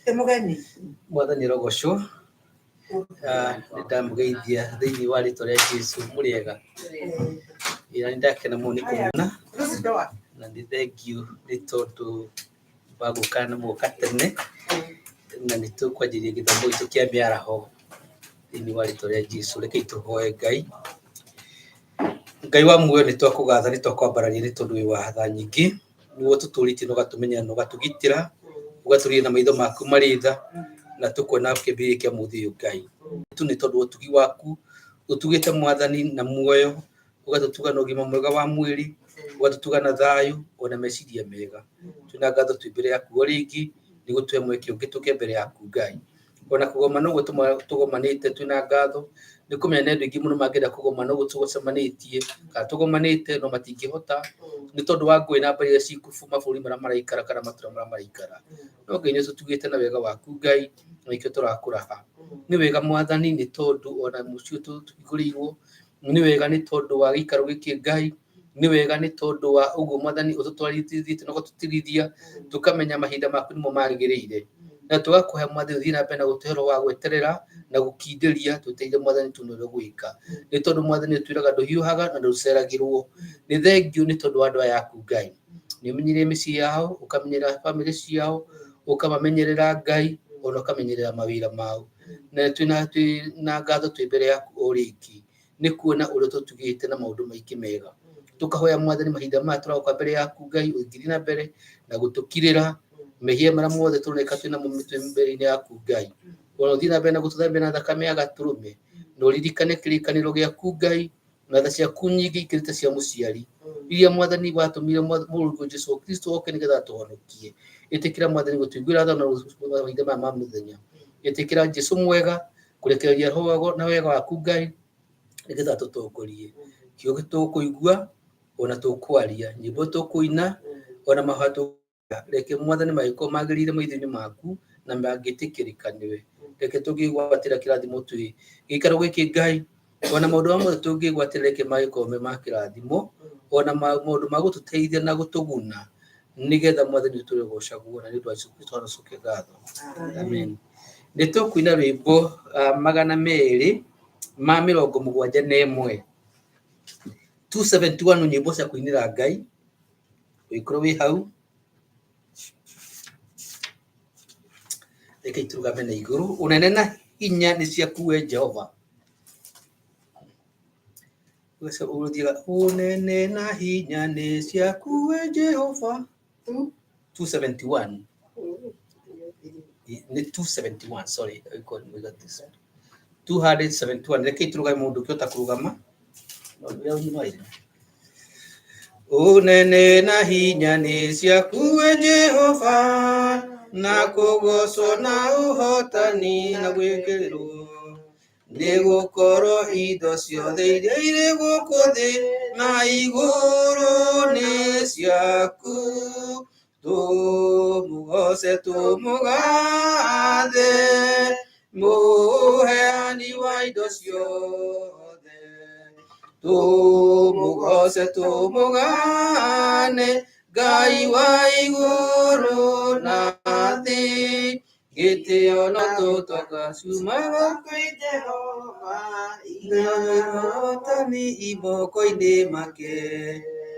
Ti mũgeni. Mwathani arogocwo. Nĩ ndamũgeithia thĩinĩ wa rĩtwa rĩa Jesu. Mũrĩega? Ĩĩ, nĩ ndakena mũno nĩ kũmuona na nĩ thengiũ nĩ tondũ wa gũka na mũgoka tene, na nĩ tũkwanjĩrĩria gĩthomo gitũ kĩa mĩaraho thĩinĩ wa rĩtwa rĩa Jesu. Rekei tũhoe Ngai. Ngai wa muoyo, nĩ twakũgatha, nĩ twakwambararia nĩ tondũ wĩ wa tha nyingĩ, nĩwe ũtũtũrĩtie na ũgatũmenyera na ũgatũgitĩra, ũgatũrinda na maitho maku marĩ tha, na tũkona kĩambĩrĩria kĩa mũthĩ ũyũ Ngai. Tu nĩ tondũ wa ũtugi waku, ũtugĩte Mwathani na muoyo, ũgatũtuga na ũgima mwega wa mwĩrĩ, ũgatũtuga na thayũ ona meciria mega. Twĩna ngatho twĩ mbere yaku o rĩngĩ, nĩ gũtũhe mweke ũngĩ tũke mbere yaku Ngai. Ona kũgomana ũguo tũgomanĩte twĩna ngatho, nĩ kũmenya nĩ andũ aingĩ mũno mangĩenda kũgomana ũguo tũcemanĩtie, kana tũgomanĩte no matingĩhota, nĩ tondũ wa ngũĩ na mbaara iria ciĩ mabũrũri marĩa maraikara kana matũra marĩa maraikara. No Ngai nĩ ũtũtugĩte na wega waku Ngai, na nĩkĩo tũrakũraha. Nĩ wega Mwathani nĩ tondũ ona mũciĩ ũyũ tũhingũrĩirwo, nĩ wega nĩ tondũ wa gĩikaro gĩkĩ Ngai, nĩ wega nĩ tondũ wa ũguo Mwathani ũtũtwarithĩtie na ũgatũtirithia, tũkamenya mahinda maku nĩmo magĩrĩire. Na tũgakũhe Mwathani ũthiĩ na mbere na gũtũhe roho wa gweterera na gũkindĩria, twetereire Mwathani tuone ũrĩa ũgwĩka. Nĩ tondũ Mwathani ũtwĩraga ndũhiũhaga na ndũceragĩrwo. Nĩ thengiũ nĩ tondũ wa andũ aya aku Ngai. Nĩ ũmenyereire mĩciĩ yao, ũkamenyerera bamĩrĩ ciao, ũkamamenyerera Ngai, ona ũkamenyerera mawĩra mao. Na twĩna ngatho twĩ mbere yaku o rĩngĩ, nĩ kuona ũrĩa ũtũtugĩte na maũndũ maingĩ mega. Tũkahoya Mwathani mahinda maya tũroka mbere yaku Ngai, ũngĩthiĩ na mbere na gũtũkirĩra mehia marĩa mothe tũroneka twĩnamo twĩ mbere-inĩ yaku Ngai. Ona ũthiĩ na mbere na gũtũthambia na thakame ya gatũrũme, na ũririkane kĩrĩkanĩro gĩaku Ngai, na tha ciaku nyingĩ ikĩrĩte cia mũciari, iria Mwathani watũmire Mũrũguo Jesu Kristo oke nĩgetha atũhonokie. Ĩtĩkĩra Mwathani gũtũiguĩra tha na mahinda maya ma mũthenya. Ĩtĩkĩra Jesu mwega kũrekereria roho na wega waku Ngai, nĩgetha tũtongorie. Kiugo tũkũigua ona tũkwaria, nyĩmbo tũkũina, ona mahoya tũkũhoya, reke Mwathani magĩkorwo magĩrĩire maitho-inĩ maku na mangĩtĩkĩrĩka nĩwe. Reke tũngĩgwatĩra kĩrathimo twĩ gĩikaro gĩkĩ Ngai, ona maũndũ marĩa mothe tũngĩgwatĩra reke magĩkorwo me ma kĩrathimo, ona maũndũ ma gũtũteithia na gũtũguna, nĩgetha Mwathani witũ ũrĩgocagwo na nĩ ũndũ wa Jesũ Kristo arĩcoke ngatho. Amen. Nĩ tũkũina rwĩmbo 271, 271, nyĩmbo cia kũinĩra Ngai. Ũngĩkorwo wĩ hau, reke tũrũgame na igũrũ. Ũnene na hinya nĩ ciaku we Jehova. Ũthiaga ũnene na hinya nĩ ciaku we Jehova. 271, nĩ 271, sorry, 271. Reke tũrũgame, mũndũ ũkĩhota kũrũgama. Ũnene na hinya nĩ ciaku we Jehova, na kũgocwo na ũhotani na gwĩkĩrĩrwo, nĩ gũkorwo indo ciothe iria irĩ gũkũ thĩ na igũrũ nĩ ciaku. Tũmũgoce, tũmũgathe, mũheani wa indo ciothe. Tũmũgoce, tũmũgane, Ngai wa igũrũ na thĩ. Gĩtĩo na tũtoka ciumaga kwĩ Jehova, ũhotani imoko-inĩ make,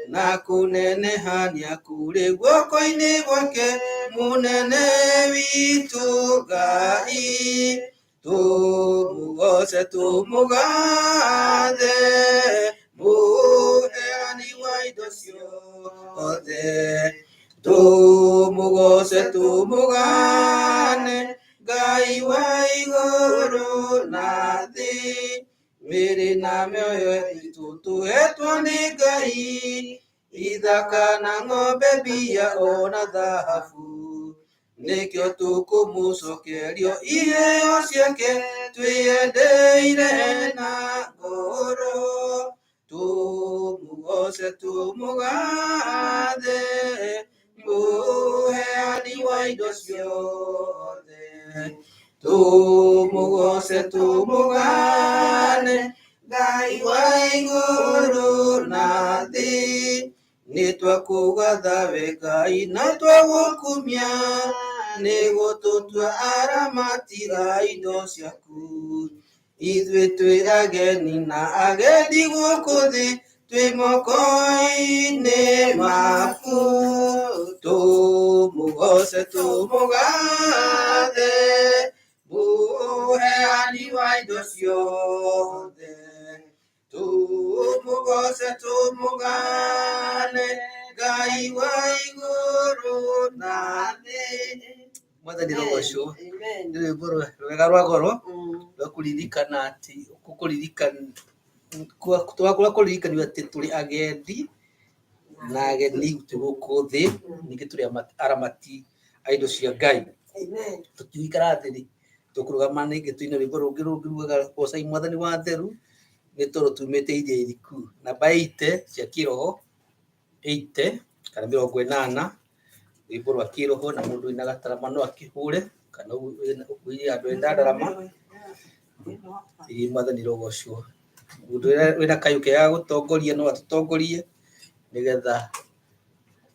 na kũneneha nĩakũrĩ guoko-inĩ gwake, mũnene witũ Ngai. Tũmũgoce, tũmũgathe, mũheani wa indo ciothe. Tũmũgoce, tũmũgane, Ngai wa igũrũ na thĩ. Mĩĩrĩ na mĩoyo itũ tũhetwo nĩ Ngai, ithaka na ng'ombe, mbia ona thahabu, nĩkĩo tũkũmũcokerio iheo ciake twĩyendeire na ngoro. Tũmũgoce, tũmũgathe, mũheani wa indo ciothe. Tũmũgoce, tũmũgane, Ngai wa igũrũ na thĩ. Nĩ twakũgatha we Ngai na twagũkumia. Nĩ gũtũtua aramati a indo ciaku. Ithuĩ twĩ ageni na agendi gũkũ thĩ, twĩ moko-inĩ maku. Tũmũgoce, tũmũgathe, mũheani wa indo ciothe. Tũmũgoce, tũmũgane, Ngai wa igũrũ na thĩ. Mwathani rũgocwo. Nĩ rwĩmbo rwega rwa goro rwa kũririkana atĩ kũririkana rwa kũririkanio atĩ tũrĩ agendi na ageni twĩ gũkũ thĩ, ningĩ tũrĩ aramati a indo cia Ngai. Tũtigũikara thĩ rĩ, tũkũrũgama ningĩ tũine rwĩmbo rũngĩ rũngiugaga gocai Mwathani wa theru nĩ tondũ tumĩte iria iriku. Namba 80 cia kĩroho, 80 kana 80, rwĩmbo rwa kĩroho, na mũndũ wĩna gatarama no akĩhũre kana ũkuire andũ ena ndarama. Ĩĩ Mwathani rũgocwo. Mũndũ wĩna kayũ kega gũtongoria no atũtongorie nĩgetha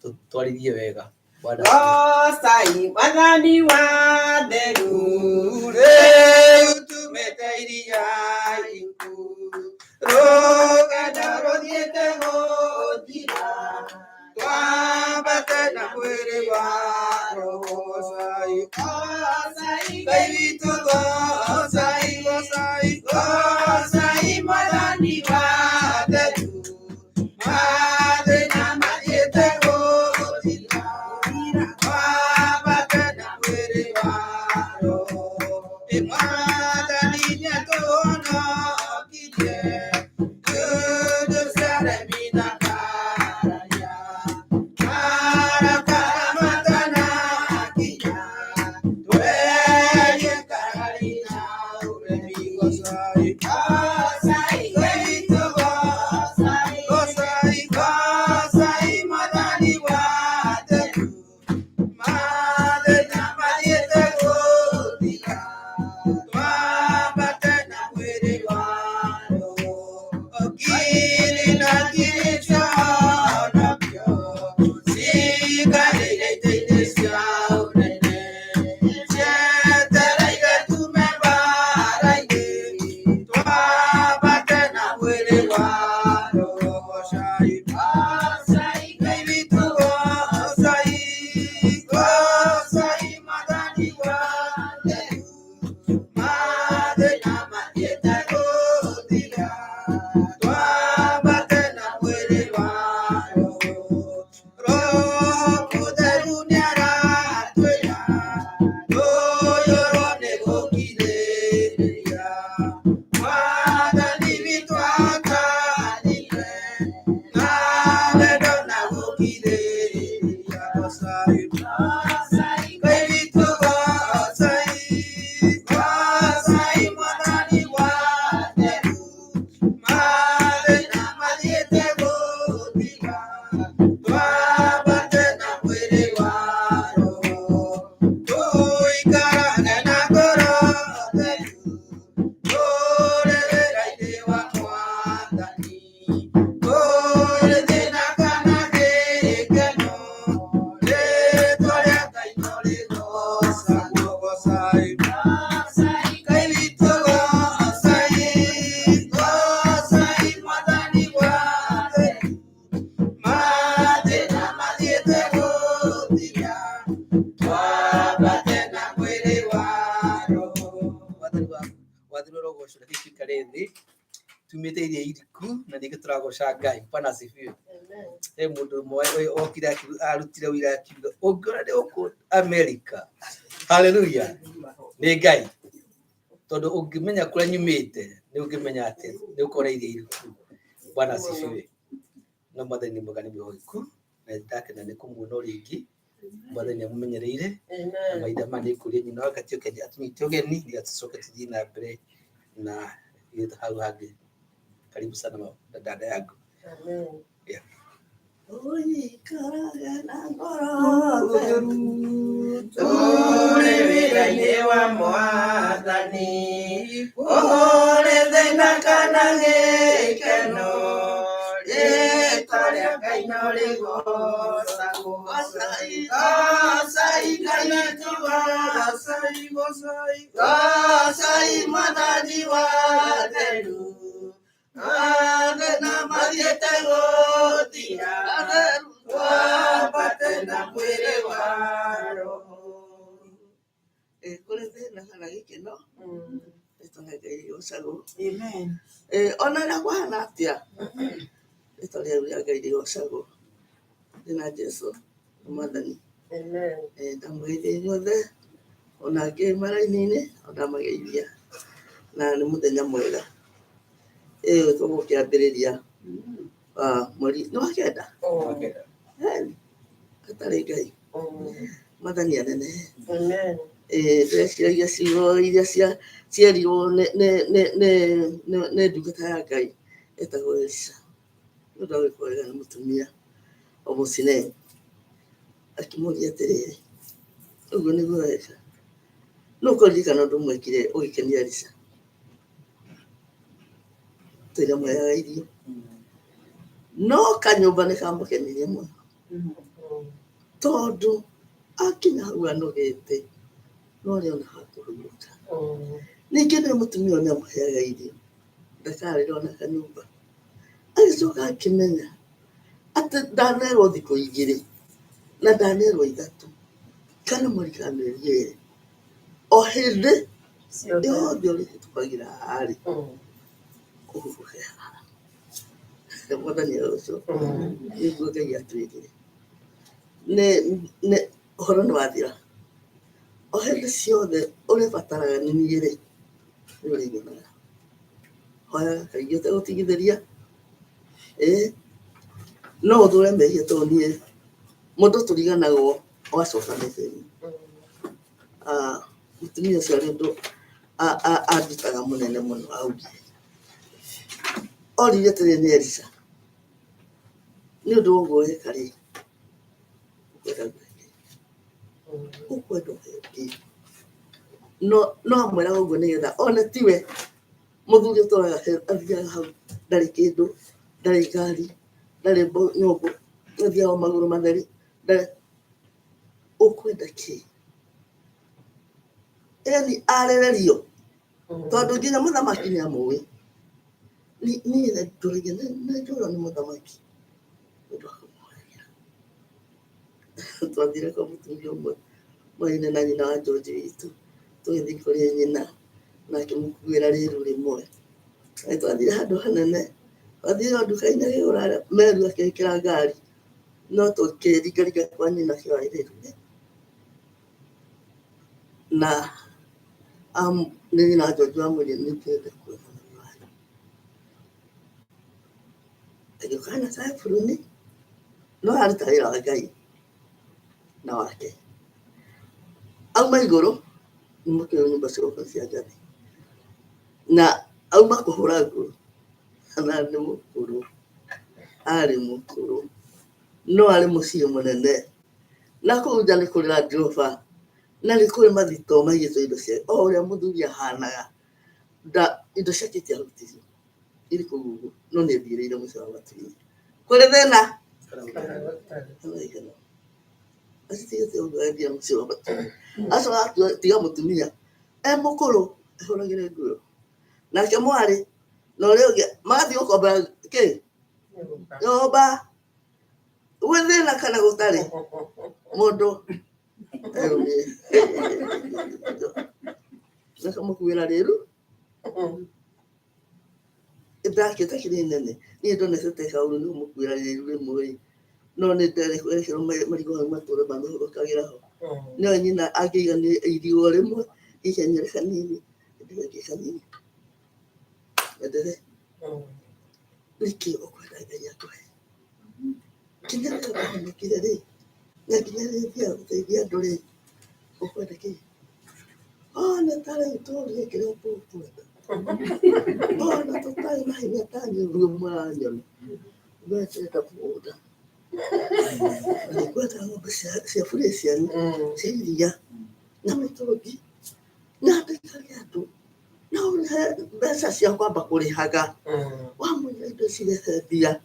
tũtwarithie wega. Bwana Gocai Mwathani wa theru, rĩu tumĩte iria iriku, rũgendo rũthiĩte gũthira, twambate na mwĩrĩ wa roho. Gocai Ngai witũ, gocai, gocai, gocai Mwathani wa theru, mathĩna mathiĩte gũthira, twambate na mwĩrĩ wa roho. Ĩ Mwathani nĩatũhonokirie, ndundu cia aremi na ngararia, marakara matanakinya, tweherie ngarari na ũremi. Gocai, gocai Ngai witũ, gocai, gocai, gocai Mwathani wa theru, mathĩna mathiĩte gũthira, twambate na mwĩrĩ wa roho. Ngiri na ngiri ciahonokio, ciikarĩire itĩ-inĩ cia ũnene, cietereire tume mbara-inĩ, twambate na mwĩrĩ wa roho. Gocai, gocai Ngai witũ, gocai, gocai Mwathani wa theru, mathĩna mathiĩte gũthira, twambate na mwĩrĩ wa roho. Roho Mũtheru nĩaratwĩra, tũiyũrwo nĩ gũkirĩrĩria. Mwathani witũ akanire, na wendo na gũkirĩrĩria. Gocai, Ngai witũ, gocai, gocai Mwathani wa theru, mathĩna mathiĩte gũthira, twambate na mwĩrĩ wa roho. Tũikarage na ngoro theru, tũrĩ wĩra-inĩ wa Mwathani, kũrĩ thĩna kana gĩkeno, rĩĩtwa rĩa Ngai no rĩgocagwo. Gocai, Ngai witũ, gocai, gocai Mwathani wa theru, mathĩna mathiĩte gũthira, twambate na mwĩrĩ wa roho. Mwathani wathirwo rũgocwo, reke tuikare thĩ tumĩte iria iriku na ningĩ tũragoca Ngai. Bwana asifiwe. He mũndũ ũmwe okire arutire ũira akiuga ũngĩona ndĩ gũkũ America, haleluya, nĩ Ngai, tondũ ũngĩmenya kũrĩa nyumĩte nĩ ũngĩmenya atĩ nĩ ũkora iria iriku. Bwana asifiwe. No Mwathani nĩ mwega, nĩ mwĩhokeku, na ndakena nĩ kũmuona o rĩngĩ. Mwathani amũmenyereire na mahinda maya nĩ kũria nyina wa Gatioke atũnyite ũgeni nĩgetha tũcoke tũthiĩ na mbere na hau hangĩ. Karibu sana dada yangu. Yeah. Ũikarage na ngoro theru, tũrĩ wĩra-inĩ wa Mwathani, kũrĩ thĩna kana gĩkeno, rĩĩtwa rĩa Ngai no rĩgocagwo. Gocai Gocai Ngai witũ, gocai, gocai, gocai Mwathani wa theru. Mathĩna mathiĩte gũthira, twambate na mwĩrĩ wa roho. Kũrĩ thĩna kana gĩkeno, rĩtwa rĩa Ngai rĩgocagwo. Amen. Ona ũrĩa kwahana atĩa, rĩtwa rĩu rĩa Ngai rĩgocagwo. Ndĩna Jesũ nĩ Mwathani. Amen. Ndamũgeithia inyuothe, ona angĩ maraini-inĩ, ndamageithia. Na nĩ mũthenya mwega. Tũgũkĩambĩrĩria mweri nĩ wa kenda. Hatarĩ Ngai. Mwathani anene. Amen. Ndĩreciragia ciugo iria cierirwo nĩ ndungata ya Ngai ĩtagwo Elisha. Nĩ ũndũ wa gwĩkwo wega nĩ mũtumia o mũcineni. Akĩmũria atĩrĩrĩ, ũguo nĩguo weka? Nũ ũkũririkana ũndũ ũmwe ekire ũgĩkenia Elisha? Tũira mũheaga irio. No kanyũmba nĩ kamũkenirie mũno. Tondũ akinya hau anogete, no arĩ ona ha kũhurũka. Ningĩ nĩ mũtumia ũyũ nĩ amũheaga irio, ndakarĩra ona kanyũmba. Agĩcoka akĩmenya atĩ ndanerwo thikũ igĩrĩ na ndanerwo ithatũ kana mweri kana mĩeri ĩrĩ, o hĩndĩ yothe ũrĩhĩtũkagĩra haha-rĩ, ũhurũke haha. Mwathani agocwo. Nĩguo Ngai atwĩrire. Nĩ ũhoro nĩ wathira. O hĩndĩ ciothe ũrĩbataraga nĩ niĩ-rĩ, nĩ ũrĩnyonaga. Hoyaga kaingĩ ũtegũtigithĩria. No ũthũre mehia tondũ niĩ mũndũ tũriganagwo ũgacoka mehia-inĩ. Mũtumia ũcio arĩ ũndũ andutaga mũnene mũno augire. Oririe atĩrĩrĩ nĩ Elisha, nĩ ũndũ wa ũguo weka rĩ, ũkwenda ngwĩke? Ũkwenda ũheo kĩ? No amwĩraga ũguo nĩgetha one tiwe mũthuri ũtũraga athiaga hau, ndarĩ kĩndũ, ndarĩ ngari, ndarĩ nyũngũ, athiaga o magũrũ matheri, ndarĩ, ũkwenda kĩ? Yaani arererio, tondũ nginya mũthamaki nĩ amũĩ. Niĩ ndũragia nĩ njũrwo nĩ mũthamaki nĩ ũndũ wa kũmũhoyagĩra. Twathire kwa mũtumia ũmwe mwaine na nyina wa George witũ, tũgĩthiĩ kũrĩ nyina na akĩmũkuĩra rĩru rĩmwe. Na twathire handũ hanene, twathire o nduka-inĩ akĩgũra meru akĩĩkĩra ngari, no tũkĩringaringa kwa nyina akĩoya rĩru na nĩ nyina wa George wamwĩrire nĩ ndĩrenda kuona mami wanyu. Agĩũka na caburuni, no aruta wĩra wa Ngai na wake. Auma igũrũ, nĩ mũkĩũĩ nyũmba cia gũkũ cia ngathĩ. Na auma kũhũra nguo, na nĩ mũkũrũ, arĩ mũkũrũ, no arĩ mũciĩ mũnene. Na kũu nja nĩ kũrĩ Land Rover, na nĩ kũrĩ mathitoo maigĩtwo indo cia, o ũrĩa mũthuri ahanaga, indo ciake itiahutirio, irĩ kũu ũguo, no nĩ ethiĩrĩire mũciĩ wa matu-inĩ. Kũrĩ thĩna? Kana gĩkeno? Acitigĩte ũguo athiĩ mũciĩ wa matu-inĩ. Acoka atiga mũtumia e mũkũrũ ehũragĩre nguo. Nake mwarĩ na ũrĩa ũngĩ magathiĩ gũkombora kĩ? Nyũmba. Gwĩ thĩna kana gũtarĩ? Mũndũ erũmĩe. Akamũkuĩra rĩru. Ndakĩte kĩrĩ nene. Niĩ ndonete kaũndũ nĩ ũmũkuĩra rĩru rĩmwe ĩ. No nĩ nderekĩrwo marigũ hau matũre mamĩhũrũkagĩra ho. No nyina angĩigania irigũ rĩmwe, hihi anyuĩre kanini, ĩngĩ kanini. Endelee. Nĩkĩ ũkwenda Ngai akũhe? Nginya rĩrĩa wahonokire rĩ, na nginya rĩrĩa ũthiaga gũteithia andũ rĩ, ũkwenda kĩ? Ona ta rĩu tũrie kĩrĩa tũkwenda. Ona tũtarĩ na hinya ta inyuĩ mũranyona. We ndĩrenda mũgũnda. Na nĩngwenda ng'ombe cia Friesian cia iria na mĩtũngi na ndĩkage andũ na ũhe mbeca cia kwamba kũrĩhaga wamũira indo cirehe mbia.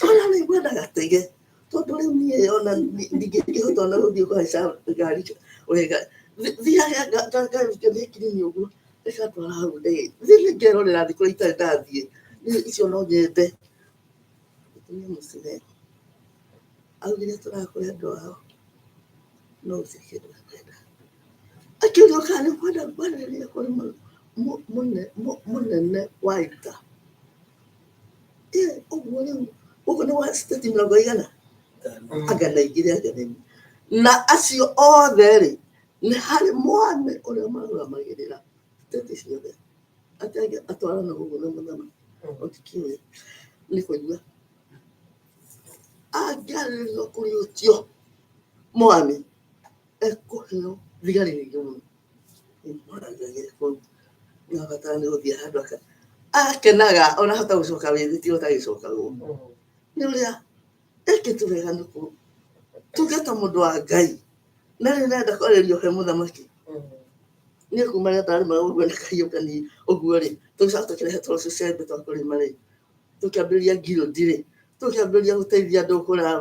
Ona nĩngwenda gatege. Tondũ rĩu niĩ ona ndingĩhota ona gũthiĩ kũhaica ngari wega. Thiaga ngari nĩ kinini ũguo ĩgatwara hau ndege. Thiĩ nĩ ngerorera thĩ kũrĩa itarĩ ndathiĩ. Niĩ icio no nyende. Mũtumia mũcine augire tũraga kũrĩ andũ ao no gũtirĩ kĩndũ ekwenda. Akĩũrio kana nĩ ũkwenda kwarĩrĩria kũrĩ mũnene wa ita. Ĩ ũguo rĩu gũkũ nĩ wa state mĩrongo igana anga na igĩrĩ anga na ĩmwe. Na acio othe rĩ nĩ harĩ mwane ũrĩa marũgamagĩrĩra state ciothe. Atĩ atwarana ũguo na mũthamaki ũtikĩũĩ nĩ kũigua. Angĩarĩrĩrio kũrĩ ũcio mwami ekũheo thigari nyingĩ mũno. Mũrangagĩre kũu nĩabatara nĩ gũthiĩ handũ aka akenaga ona hota gũcoka wĩthĩ ti ũtagĩcokagwo nĩ ũrĩa ekĩte wega nĩ kũ tungata mũndũ wa Ngai na rĩu nenda kwarĩrio he mũthamaki niĩ kuma rĩrĩa ndarĩmaga ũguo na kahiũ kanini ũguo rĩ tũgĩcoka tũkĩrehe tũcembe twa kũrĩma rĩ tũkĩambĩrĩria guild rĩ tũkĩambĩrĩria gũteithia andũ kũrĩa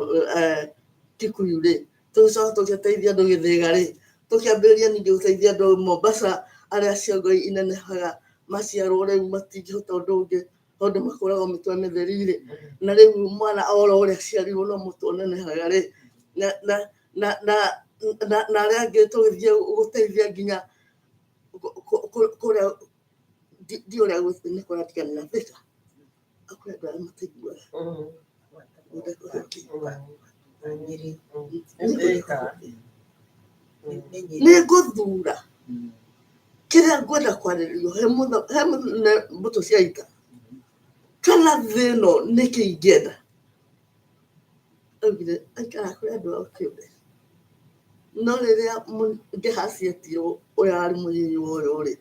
Kikuyu rĩ tũgĩcoka tũgĩteithia andũ Gĩthĩga rĩ tũkĩambĩrĩria ningĩ gũteithia andũ Mombasa arĩa ciongo inenehaga maciarwo rĩu matingĩhota ũndũ ũngĩ tondũ makũraga mĩtwe mĩtheri rĩ na rĩu mwana oro ũrĩa aciarirwo no mũtwe ũnenehaga rĩ na na na na na na arĩa angĩ tũgĩthiĩ gũteithia nginya kũrĩa ndi ũrĩa nĩ kũratigana na Thika kũrĩ andũ arĩa mataiguaga nĩ ngũthura kĩrĩa ngwenda kwarĩrĩrio he mũnene mbũtũ cia ita kana thĩ ĩno nĩkĩ ingĩenda. Augire aikaraga kũrĩ andũ ao kĩũmbe. No rĩrĩa Gehazi etirwo ũrĩa warĩ mũnyinyi wa ũyũ rĩ,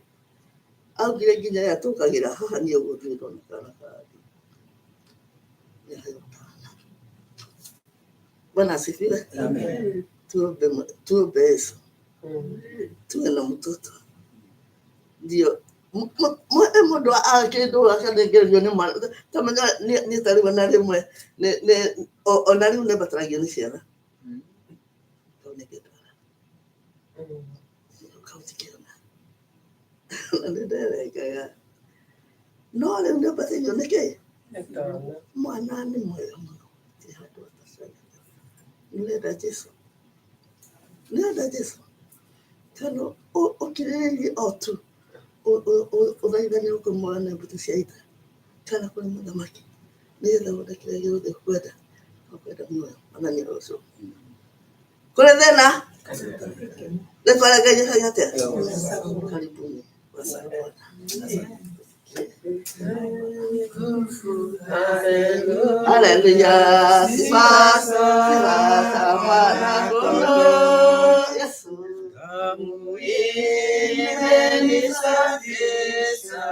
augire nginya ĩrĩa tũkagĩra haha niĩ ũguo ndirĩ ndona kana karathiĩ. Bwana asifiwe. Tuombe, tuombe Yesu. Tuwe na mtoto. Ndio mũndũ akĩndũ akanengererio nĩ mwana tamenya niĩ ta rĩu ona rĩmwe ona rĩu nĩmbataragio nĩ ciana. Kau nĩngĩndwara. Kau tikĩona. Na nĩnderengaga. No rĩu nĩmbatairio nĩkĩ? Mwana nĩ mwega mũno. Gũtirĩ handũ atacenjagia. Nĩũrenda Jesũ? Nĩũrenda Jesũ? Kana ũkirĩrĩirie o tu ũthaithanĩrwo kwĩ mwathani mbũtũ cia ita kana kũrĩ mũthamaki nĩgetha wone kĩrĩa gĩothe ũkwenda ũkwenda muoyo mwathani arocwo. Kũrĩ thĩna? Rĩtwa rĩa Ngai rĩhana atĩa? Karibuni. Haleluya, sifa sifa za Mwana Kondoo Yesu. Damu imenisafisha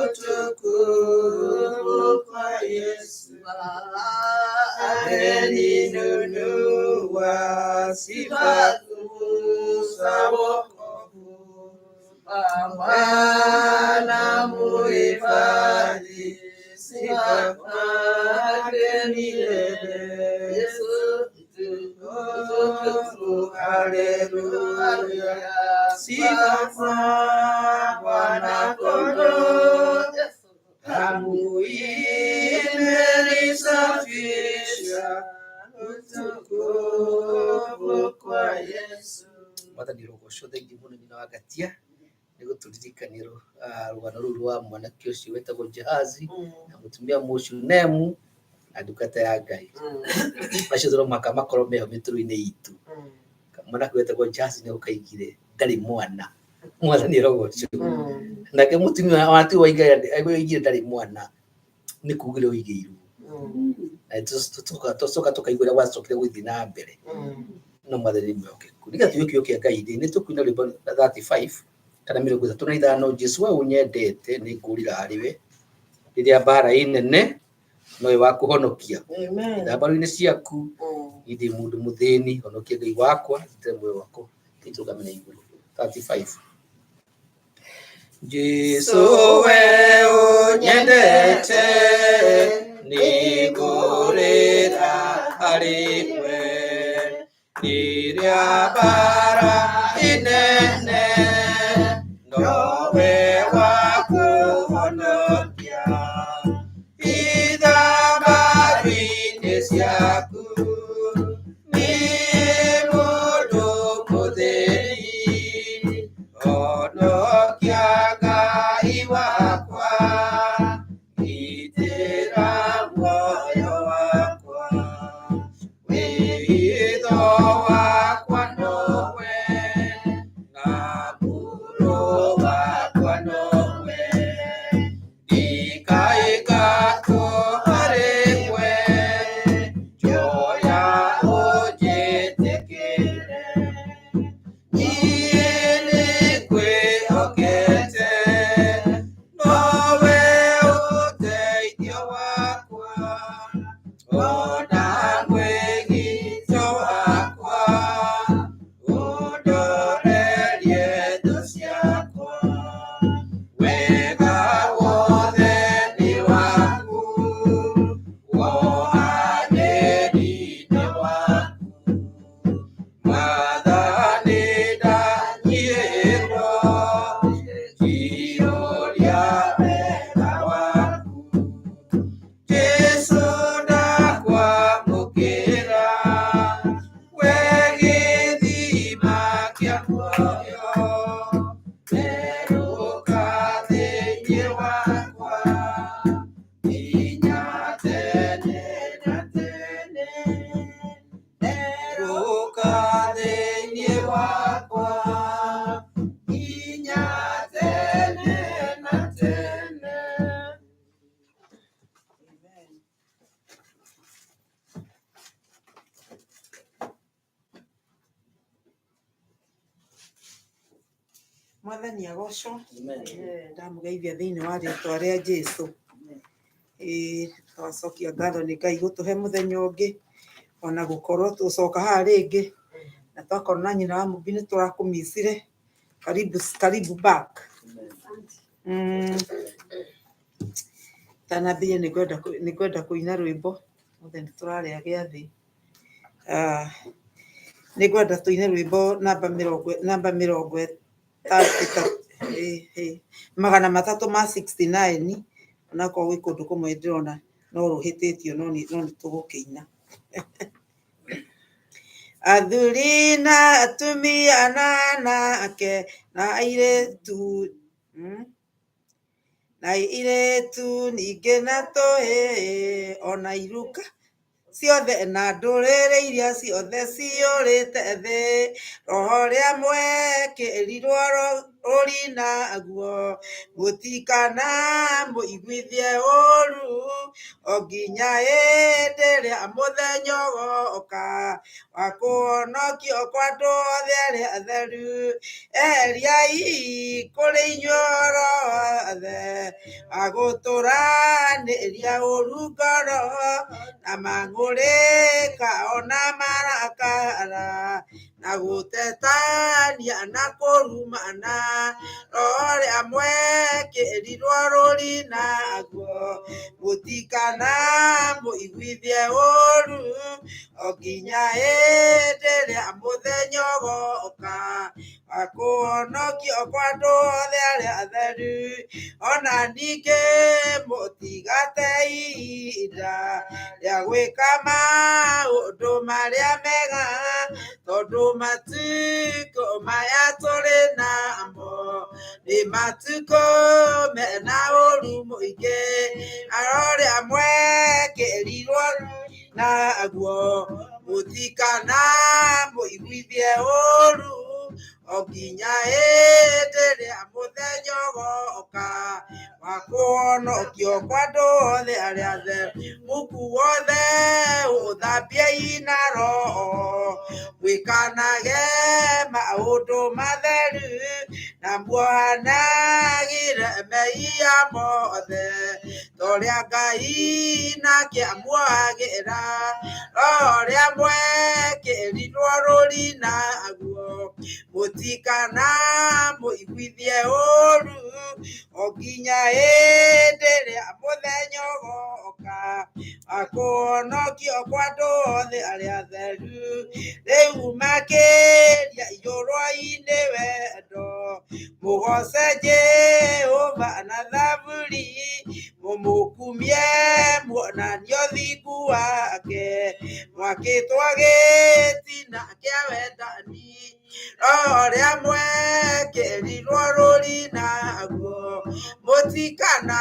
utukufu kwa Yesu ameninunua, sifa kuu za wokovu. Bwana muhifadhi, sifa kwake milele. Yesu Utukufu, haleluya, sifa kwa Bwana Kondoo. Damu imenisafisha, utukufu kwa Yesu. Mwathani rũgocwo thengiũ mũno nyina wa Ngatia nĩ gũtũririkanĩro rũgano rũu rwa mwanake ũcio wetagwo Jehazi na mũtumia Mũshunemu na ndungata ya Ngai. Macio toro mũhaka makorwo meho mĩtũrũ-inĩ itũ. Mwanake wetagwo Jehazi nĩ ũkaigire ndarĩ mwana. Mwathani rũgocwo. Nake mũtumia wa ti waigire ndarĩ mwana nĩ kugire ũigĩirwo. Na tũcoka tũkaigua ũrĩa gwacokire gũthiĩ na mbere. No mwathani nĩ mwĩhokeku. Nĩgetha tuigue kiugo kĩa Ngai rĩ, nĩ tũkuina rwĩmbo 35 kana 35 Jesũ we ũnyendete nĩ ngũrĩra harĩ we rĩrĩa mbara ĩ nene nowe wa kũhonokia. Thambaru-inĩ ciaku niĩ ndĩ mũndũ mũthĩni, honokia Ngai wakwa ndute muoyo wakwa tũrũgame na igũrũ. 35 Jesũ we ũnyendete nĩ ngũrĩra harĩ Rĩa mbara inene, nowe wa kũhonokia. Ithambaru-inĩ ciaku, niĩ mũndũ mũthĩni, honokia Ngai wakwa, gitĩra muoyo wakwa. Wĩhitho wakwa nowe, na mũro wakwa nowe, ndikaingatwo harĩ we, njoya ũnjĩtĩkĩre. Niĩ nĩngwĩhokete, nowe ũteithio wakwa, ona mwĩgitio wakwa, ũndorerie thũ ciakwa. Wega wothe nĩ waku, wohanĩri nĩ waku. Mwathani ndanyiĩrwo, njiyũria wega waku. Jesũ ndakwamũkĩra, we gĩthima kĩa muoyo, therũka thĩinĩ wakwa, nginya tene na tene. Therũka thĩinĩ wakwa, nginya tene na tene. Mwathani agocwo. Ndamũgeithia thĩinĩ wa rĩtwa rĩa Jesũ. Ĩĩ twacokia ngatho nĩ Ngai gũtũhe mũthenya ũngĩ ona gũkorwo tũcoka haha rĩngĩ na twakorwo na nyina wa Mũmbi nĩ tũrakũmicire. Karibu, karibu back. Tanambĩrĩria nĩ ngwenda kũina rwĩmbo mũthenya nĩ tũrarĩa gĩathĩ. Nĩ ngwenda tũine rwĩmbo namba mĩrongo 369, onakorwo gwĩ kũndũ kũmwe ndĩrona no rũhĩtĩtio, no nĩ tũgũkĩina. Athuri na atumia na anake na airĩtu, na airĩtu ningĩ na tũhĩĩ, ona iruka ciothe na ndũrĩrĩ iria ciothe ciyũrĩte thĩ, roho ũrĩa mwekĩrirwo rũri naguo mũtikana mũiguithie ũru o nginya hĩndĩ ĩrĩa mũthenya ũgoka wa kũhonokio kwa andũ othe arĩa atheru. Eheriai kũrĩ inyuĩ ũhoro wothe wa gũtũranĩria ũru ngoro na mang'ũrĩka ona marakara na gũtetania na kũrumana, roho ũrĩa mwekĩrirwo rũri naguo mũtikana mũiguithie ũru o nginya hĩndĩ ĩrĩa mũthenya ũgoka wa kũhonokio kwa andũ othe arĩa atheru. Ona ningĩ mũtigate ihinda rĩa gwĩka maũndũ marĩa mega, tondũ matukũ maya tũrĩ namo nĩ matukũ mena ũru mũingĩ. Aro ũrĩa mwekĩrirwo naguo mũtikana mũiguithie ũru o nginya hĩndĩ ĩrĩa mũthenya ũgoka wa kũhonokio kwa andũ othe arĩa atheru. Muku wothe ũthambiei na roho, mwĩkanage maũndũ matheru na muohanagĩre mehia mothe ta ũrĩa Ngai nake amuohagĩra. Roho ũrĩa mwekĩrirwo rũri naguo mũtikana mũiguithie ũru o nginya hĩndĩ ĩrĩa mũthenya ũgoka Akũhonokio kwa andũ othe arĩa atheru rĩu makĩria iyũrwo-inĩ wendo mũgoce Jehova na thaburi mũmũkumie muonanie ũthingu wake mwakĩtwo gĩtina kĩa wendani roho rĩa mwekĩrirwo rũri naguo mũtikana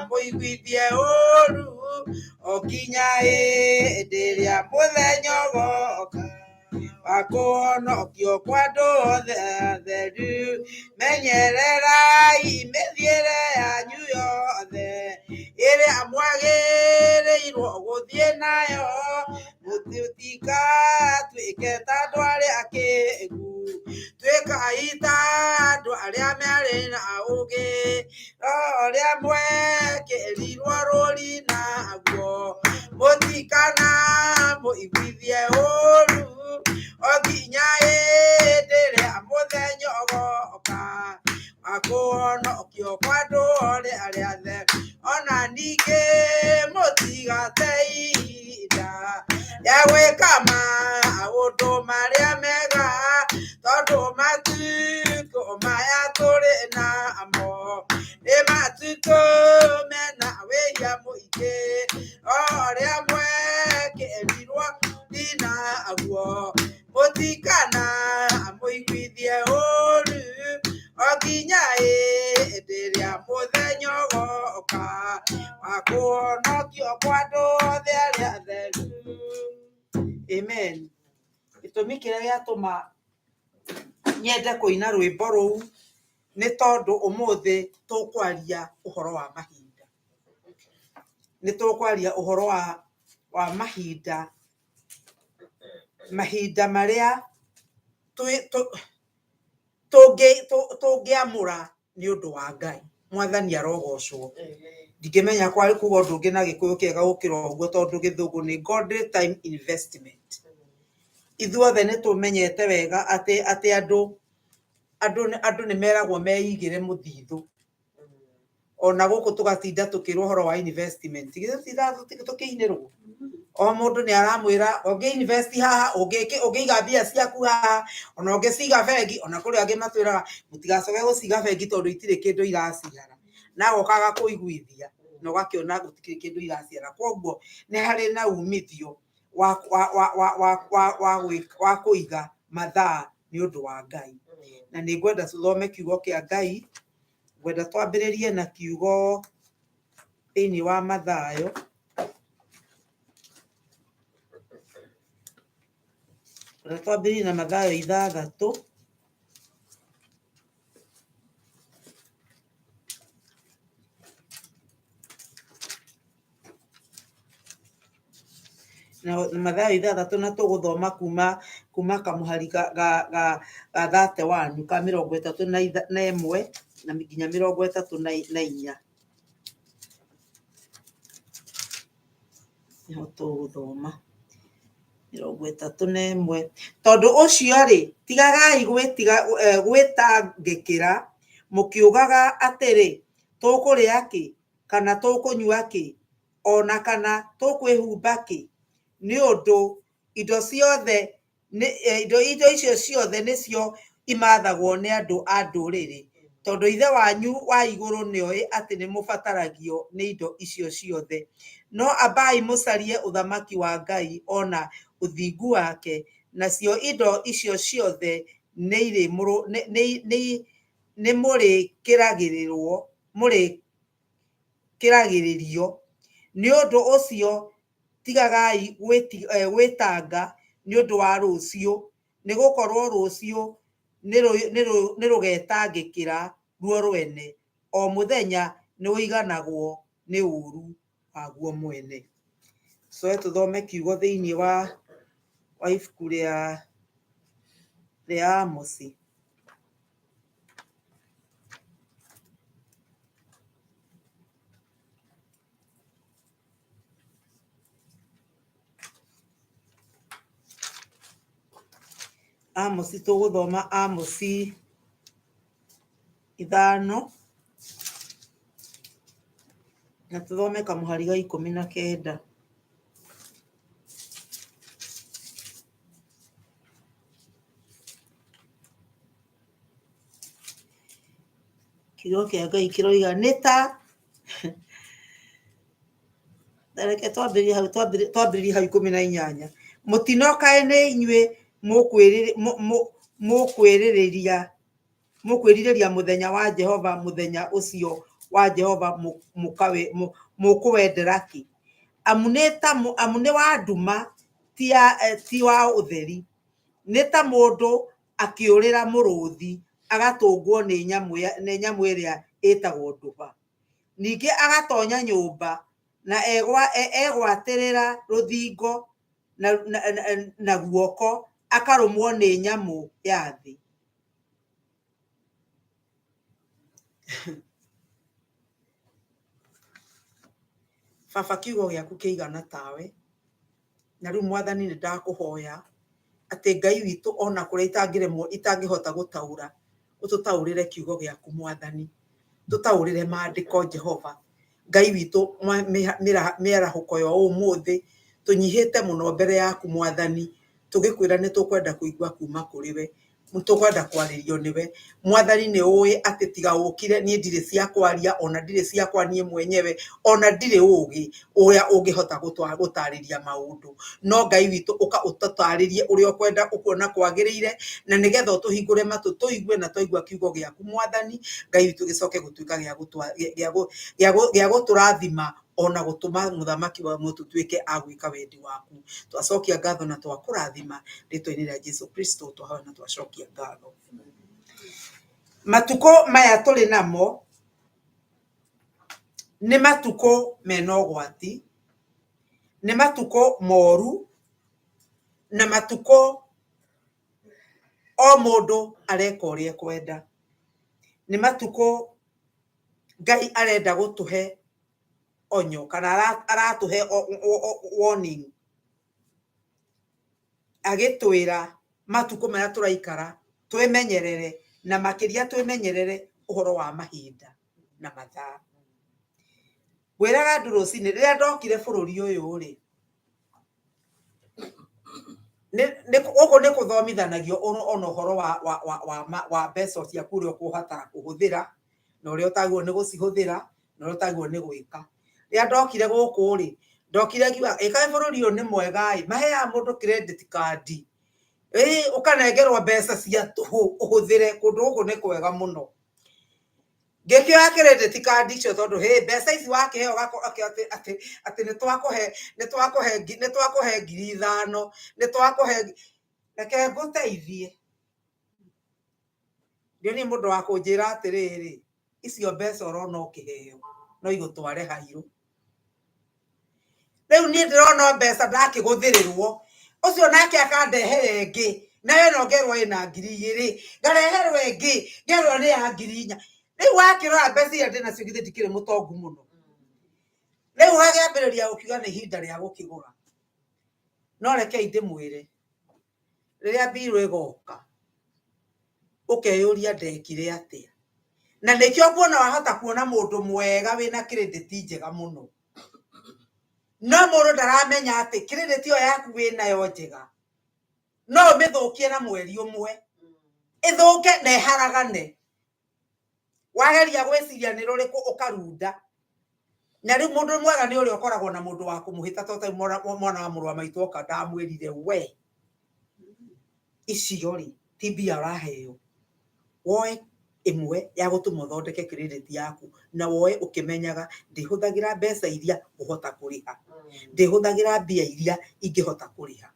mũiguithie ũru o nginya hĩndĩ ĩrĩa mũthenya ũgoka wa kũhonokio kwa andũ othe atheru menyererai mĩthiĩre yanyu yothe ĩrĩa mwagĩrĩirwo gũthiĩ nayo mũtikatuĩke ta andũ arĩa akĩgu tuĩkai ta andũ arĩa marĩ na ũũgĩ roho rĩa mwekĩrirwo rũri naguo mũtikana mũiguithie ũru o nginya hĩndĩ ĩrĩa mũthenya ũgoka wa kũhonokio kwa andũ othe arĩa atheru ona ningĩ mũtigate ihinda rĩa gwĩka maũndũ marĩa mega tondũ matukũ maya tũrĩ namo nĩ matukũ mena wĩhia mũingĩ o rĩa mwekĩrirwo naguo mũtikana mũiguithie ũru o nginya hĩndĩ ĩrĩa mũthenya ũgoka wa kũhonokio kwa andũ othe arĩa atheru. Amen. Gĩtũmi kĩrĩa gĩatũma nyende kũina rwĩmbo rũu nĩ tondũ ũmũthĩ tũkwaria ũhoro wa mahinda. Nĩ tũkwaria ũhoro wa mahinda, mahinda marĩa tũngĩamũra nĩ ũndũ wa Ngai. Mwathani arogocwo. Ndingĩmenya kwarĩ kuga ũndũ ũngĩ na Gĩkũyũ kĩega gũkĩra ũguo tondũ Gĩthũngũ nĩ godly time investment. Ithuothe nĩ tũmenyete wega atĩ atĩ andũ andũ nĩ meragwo meigĩre mũthithũ. Ona gũkũ tũgatinda tũkĩrwo ũhoro wa investment. Githĩ tũtindaga tũkĩinĩrwo? O mũndũ nĩ aramwĩra ũngĩ invest haha, ũngĩiga mbia ciaku haha, ona ũngĩciga bengi, ona kũrĩ angĩ matwĩraga mũtigacoke gũciga bengi tondũ itirĩ kĩndũ iraciara. Na agoka agakũiguithia na ũgakĩona gũtirĩ kĩndũ iraciara. Koguo nĩ harĩ na umithio wa kũiga mathaa nĩ ũndũ wa Ngai. Na nĩ ngwenda tũthome kiugo kĩa Ngai, ngwenda twambĩrĩrie na kiugo thĩinĩ wa Mathayo. Ngwenda twambĩrĩrie na Mathayo 6. Na Mathayo 6 na tũgũthoma kuma kamũhari ga 31 ka 31 na nginya 34. Nĩho tũgũthoma 31. Tondũ ũcio rĩ, tigagai gwĩtangĩkĩra mũkiugaga atĩrĩ, tũkũrĩa kĩ, kana tũkũnyua kĩ, ona kana tũkwĩhumba kĩ? Nĩ ũndũ indo ciothe indo icio ciothe nĩcio imathagwo nĩ andũ a ndũrĩrĩ, tondũ Ithe wanyu wa igũrũ nĩoĩ atĩ nĩ mũbataragio nĩ indo icio ciothe. No ambai mũcarie ũthamaki wa Ngai ona ũthingu wake, nacio indo icio ciothe nĩ mũrĩkĩragĩrĩrio. Nĩ ũndũ ũcio tigagai gwĩtanga nĩ ũndũ wa rũciũ, nĩ gũkorwo rũciũ nĩ rũgetangĩkĩra ruo rwene. O mũthenya nĩ ũiganagwo nĩ ũũru waguo mwene. Coe tũthome kiugo thĩinĩ wa ibuku rĩa Amosi. Amosi tũgũthoma Amosi 5 na tũthome kamũhari ga 19. Kiugo kĩa Ngai kĩroiga nĩ ta reke twambĩrĩrie hau, twambĩrĩrie hau 18. Mũtino kaĩ nĩ inyuĩ mũkwĩrirĩria mũthenya wa Jehova, mũthenya ũcio wa Jehova mũkũwendera kĩ? Amu nĩ wa nduma, ti wa ũtheri. Nĩ ta mũndũ akĩũrĩra mũrũthi, agatũngwo nĩ nyamũ ĩrĩa ĩtagwo nduba. Ningĩ agatonya nyũmba na egwatĩrĩra rũthingo na guoko, akarũmwo nĩ nyamũ ya thĩ. Baba, kiugo gĩaku kĩigana tawe, na rĩu Mwathani nĩ ndakũhoya atĩ Ngai witũ ona kũrĩa itangĩremwo, itangĩhota gũtaũra, ũtũtaũrĩre kiugo gĩaku Mwathani, tũtaũrĩre maandĩko Jehova. Ngai witũ, mĩarahũko ya ũmũthĩ tũnyihĩte mũno mbere yaku Mwathani, tũgĩkwĩra nĩ tũkwenda kũigua kuma kũrĩ we, tũkwenda kwarĩrio nĩwe. Mwathani nĩ ũĩ atĩ tiga ũkire niĩ ndirĩ cia kwaria, ona ndirĩ ciakwa niĩ mwenyewe, ona ndirĩ ũgĩ ũrĩa ũngĩhota gũtarĩria maũndũ. No Ngai witũ ũka ũtũtarĩrie ũrĩa ũkwenda, ũkuona kwagĩrĩire, na nĩgetha ũtũhingũre matũ tũigue, na twaigua kiugo gĩaku Mwathani Ngai witũ gĩcoke gũtuĩka gĩa gũtũrathima, ona gũtũma mũthamaki wa mũtu tuĩke a gwĩka wendi waku. Twacokia ngatho na twakũrathima rĩtwa-inĩ rĩa Jesu Kristo, twahoya na twacokia ngatho. Matukũ maya tũrĩ namo nĩ matukũ mena ũgwati, nĩ matukũ moru, na matukũ o mũndũ areka ũrĩa ekwenda. Nĩ matukũ Ngai arenda gũtũhe onyo, kana aratũhe warning, agĩtwĩra matukũ marĩa tũraikara twĩmenyerere, na makĩria twĩmenyerere ũhoro wa mahinda na mathaa. Ngwĩraga andũ rũcinĩ rĩrĩa ndokire bũrũri ũyũ rĩ, gũkũ nĩ kũthomithanagio ona ũhoro wa mbeca ciaku, ũrĩa ũkũbatara kũhũthĩra na ũrĩa ũtagĩrĩirwo nĩ gũcihũthĩra, na ũrĩa ũtagĩrĩirwo nĩ gwĩka. Rĩrĩa ndokire gũkũ rĩ, ndokire ngiuga ĩkaĩ bũrũri ũyũ nĩ mwega ĩ, maheaga mũndũ credit card, ĩ ũkanengerwo mbeca cia tũhũ ũhũthĩre, kũndũ gũkũ nĩ kwega mũno. Ngĩkĩoya credit card icio tondũ hĩ, mbeca ici wakĩheo ũgakorwo atĩ atĩ nĩ twakũhe, nĩ twakũhe, nĩ twakũhe 5,000, nĩ twakũhe, reke ngũteithie. Ndionire mũndũ wa kũnjĩra atĩrĩrĩ, icio mbeca ũrona ũkĩheo no igũtware hairũ. Rĩu niĩ ndĩrona mbeca ndakĩgũthĩrĩrwo, ũcio nake akandehera ĩngĩ, nayo ĩno ngerwo ĩna 2,000, ngareherwo ĩngĩ ngerwo nĩ ya 4,000. Rĩu wakĩrora mbeca iria ndĩnacio githĩ ndikĩrĩ mũtongu mũno. Rĩu ũgakĩambĩrĩria gũkiuga nĩ ihinda rĩa gũkĩgũra. No rekei ndĩmwĩre, rĩrĩa mbirũ ĩgoka, ũkeyũria ndekire atĩa. Na nĩkĩo nguona wahota kuona mũndũ mwega wĩna credit njega mũno, no mũndũ ndaramenya atĩ credit ĩyo yaku wĩnayo njega no ũmĩthũkie na mweri ũmwe, ĩthũke na ĩharagane. Wageria gwĩciria nĩ rũrĩkũ ũkarunda. Na rĩu mũndũ mwega nĩ ũrĩa ũkoragwo na mũndũ wa kũmũhĩta, to ta mwana wa mũrũ wa maitũ oka ndamwĩrire, we icio rĩ ti mbia ũraheo, woe ĩmwe ya gũtũma ũthondeke credit yaku, na woe ũkĩmenyaga ndĩhũthagĩra mbeca iria ũhota kũrĩha, ndĩhũthagĩra mbia iria ingĩhota kũrĩha,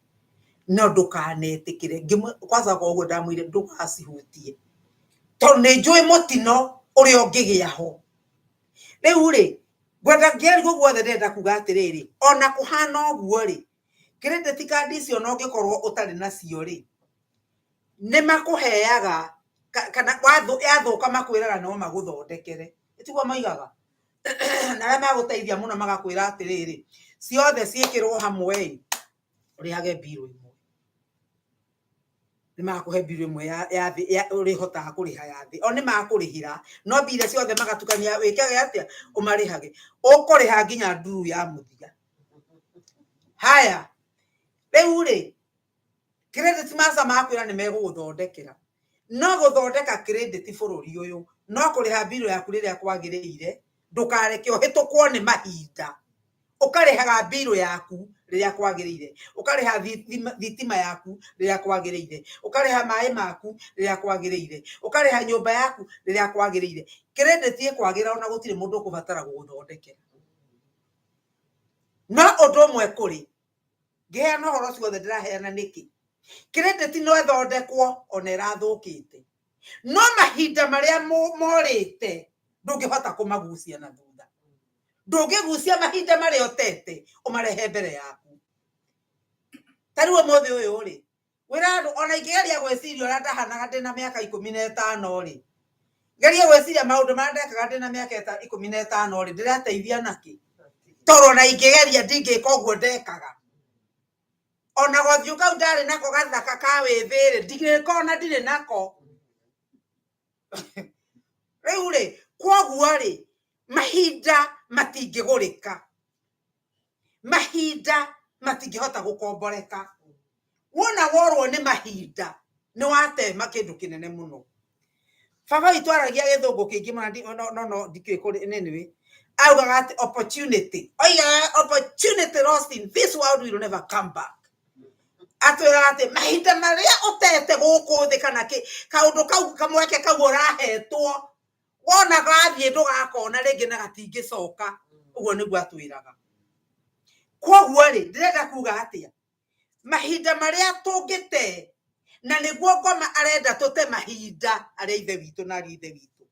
no ndũkanetĩkĩre. Kwanza kwa ũguo ndamwĩrire ndũgacihutie, tondũ nĩ njũĩ mũtino ũrĩa ũngĩgĩa ho. Rĩu rĩ, ngwenda ngĩarigwo guothe, ndĩrenda kuga atĩrĩrĩ, ona kũhana ũguo rĩ, credit card icio ona ũngĩkorwo ũtarĩ nacio rĩ, nĩ makũheaga kana yathũka makwĩraga no magũthondekere. Tiguo moigaga? Na arĩa magũteithia mũno magakwĩra atĩrĩrĩ, ciothe ciĩkĩrwo hamwe ĩ, ũrĩhage mbirũ ĩmwe. Nĩ makũhe mbirũ ĩmwe ya thĩ ũrĩhotaga kũrĩha ya thĩ. O nĩ makũrĩhĩra, no mbirũ ciothe magatukania wĩkage atĩa, ũmarĩhage. Ũkũrĩha nginya nduru ya mũthia. Haya, rĩu rĩ, credit master makwĩra nĩ megũgũthondekera. No gũthondeka credit bũrũri ũyũ no kũrĩha mbirũ yaku rĩrĩa kwagĩrĩire, ndũkareke ũhĩtũkwo nĩ mahinda. Ũkarĩhaga mbirũ yaku rĩrĩa kwagĩrĩire, ũkarĩha thitima yaku rĩrĩa kwagĩrĩire, ũkarĩha maĩ maku rĩrĩa kwagĩrĩire, ũkarĩha nyũmba yaku rĩrĩa kwagĩrĩire. Credit ĩkwagĩra ona gũtirĩ mũndũ ũkũbatara gũgũthondekera. No ũndũ ũmwe kũrĩ, ngĩheana ũhoro ũcio wothe ndĩraheana nĩkĩ? Credit no ĩthondekwo ona ĩrathũkĩte, no mahinda marĩa morĩte ndũngĩhota kũmagucia na thutha. Ndũngĩgucia mahinda marĩa ũtete ũmarehe mbere yaku. Ta rĩu ũmũthĩ ũyũ rĩ, wĩra andũ ona ingĩgeria gwĩciria ũrĩa ndahanaga ndĩna mĩaka 15 rĩ, ngerie gwĩciria maũndũ marĩa ndekaga ndĩna mĩaka 15 rĩ, ndĩrateithia nakĩ? Tondũ ona ingĩgeria ndingĩka ũguo ndekaga. Ona gothiũ kau ndarĩ nako gathaka ka wĩthĩ rĩ, ndingĩka ona ndirĩ nako. Rĩu rĩ, kwoguo rĩ, mahinda matingĩgũrĩka, mahinda matingĩhota gũkomboreka. Wona worwo nĩ mahinda nĩ watema kĩndũ kĩnene mũno. Baba witũ aragia gĩthũngũ kĩingĩ mũno, no no ndikĩũĩ kũrĩ anyway. Augaga atĩ opportunity, oigaga opportunity lost in this world will never come back. Atwĩraga atĩ mahinda marĩa ũtete gũkũ thĩ kana kĩ kaũndũ kau kamweke kau ũrahetwo wona gathiĩ ndũgakona rĩngĩ na gatingĩcoka. Ũguo nĩguo atwĩraga. Kwoguo rĩ, ndĩrenda kuga atĩa? Mahinda marĩa tũngĩte, na nĩguo ngoma arenda tũte mahinda arĩa ithe witũ na arĩa ithe witũ.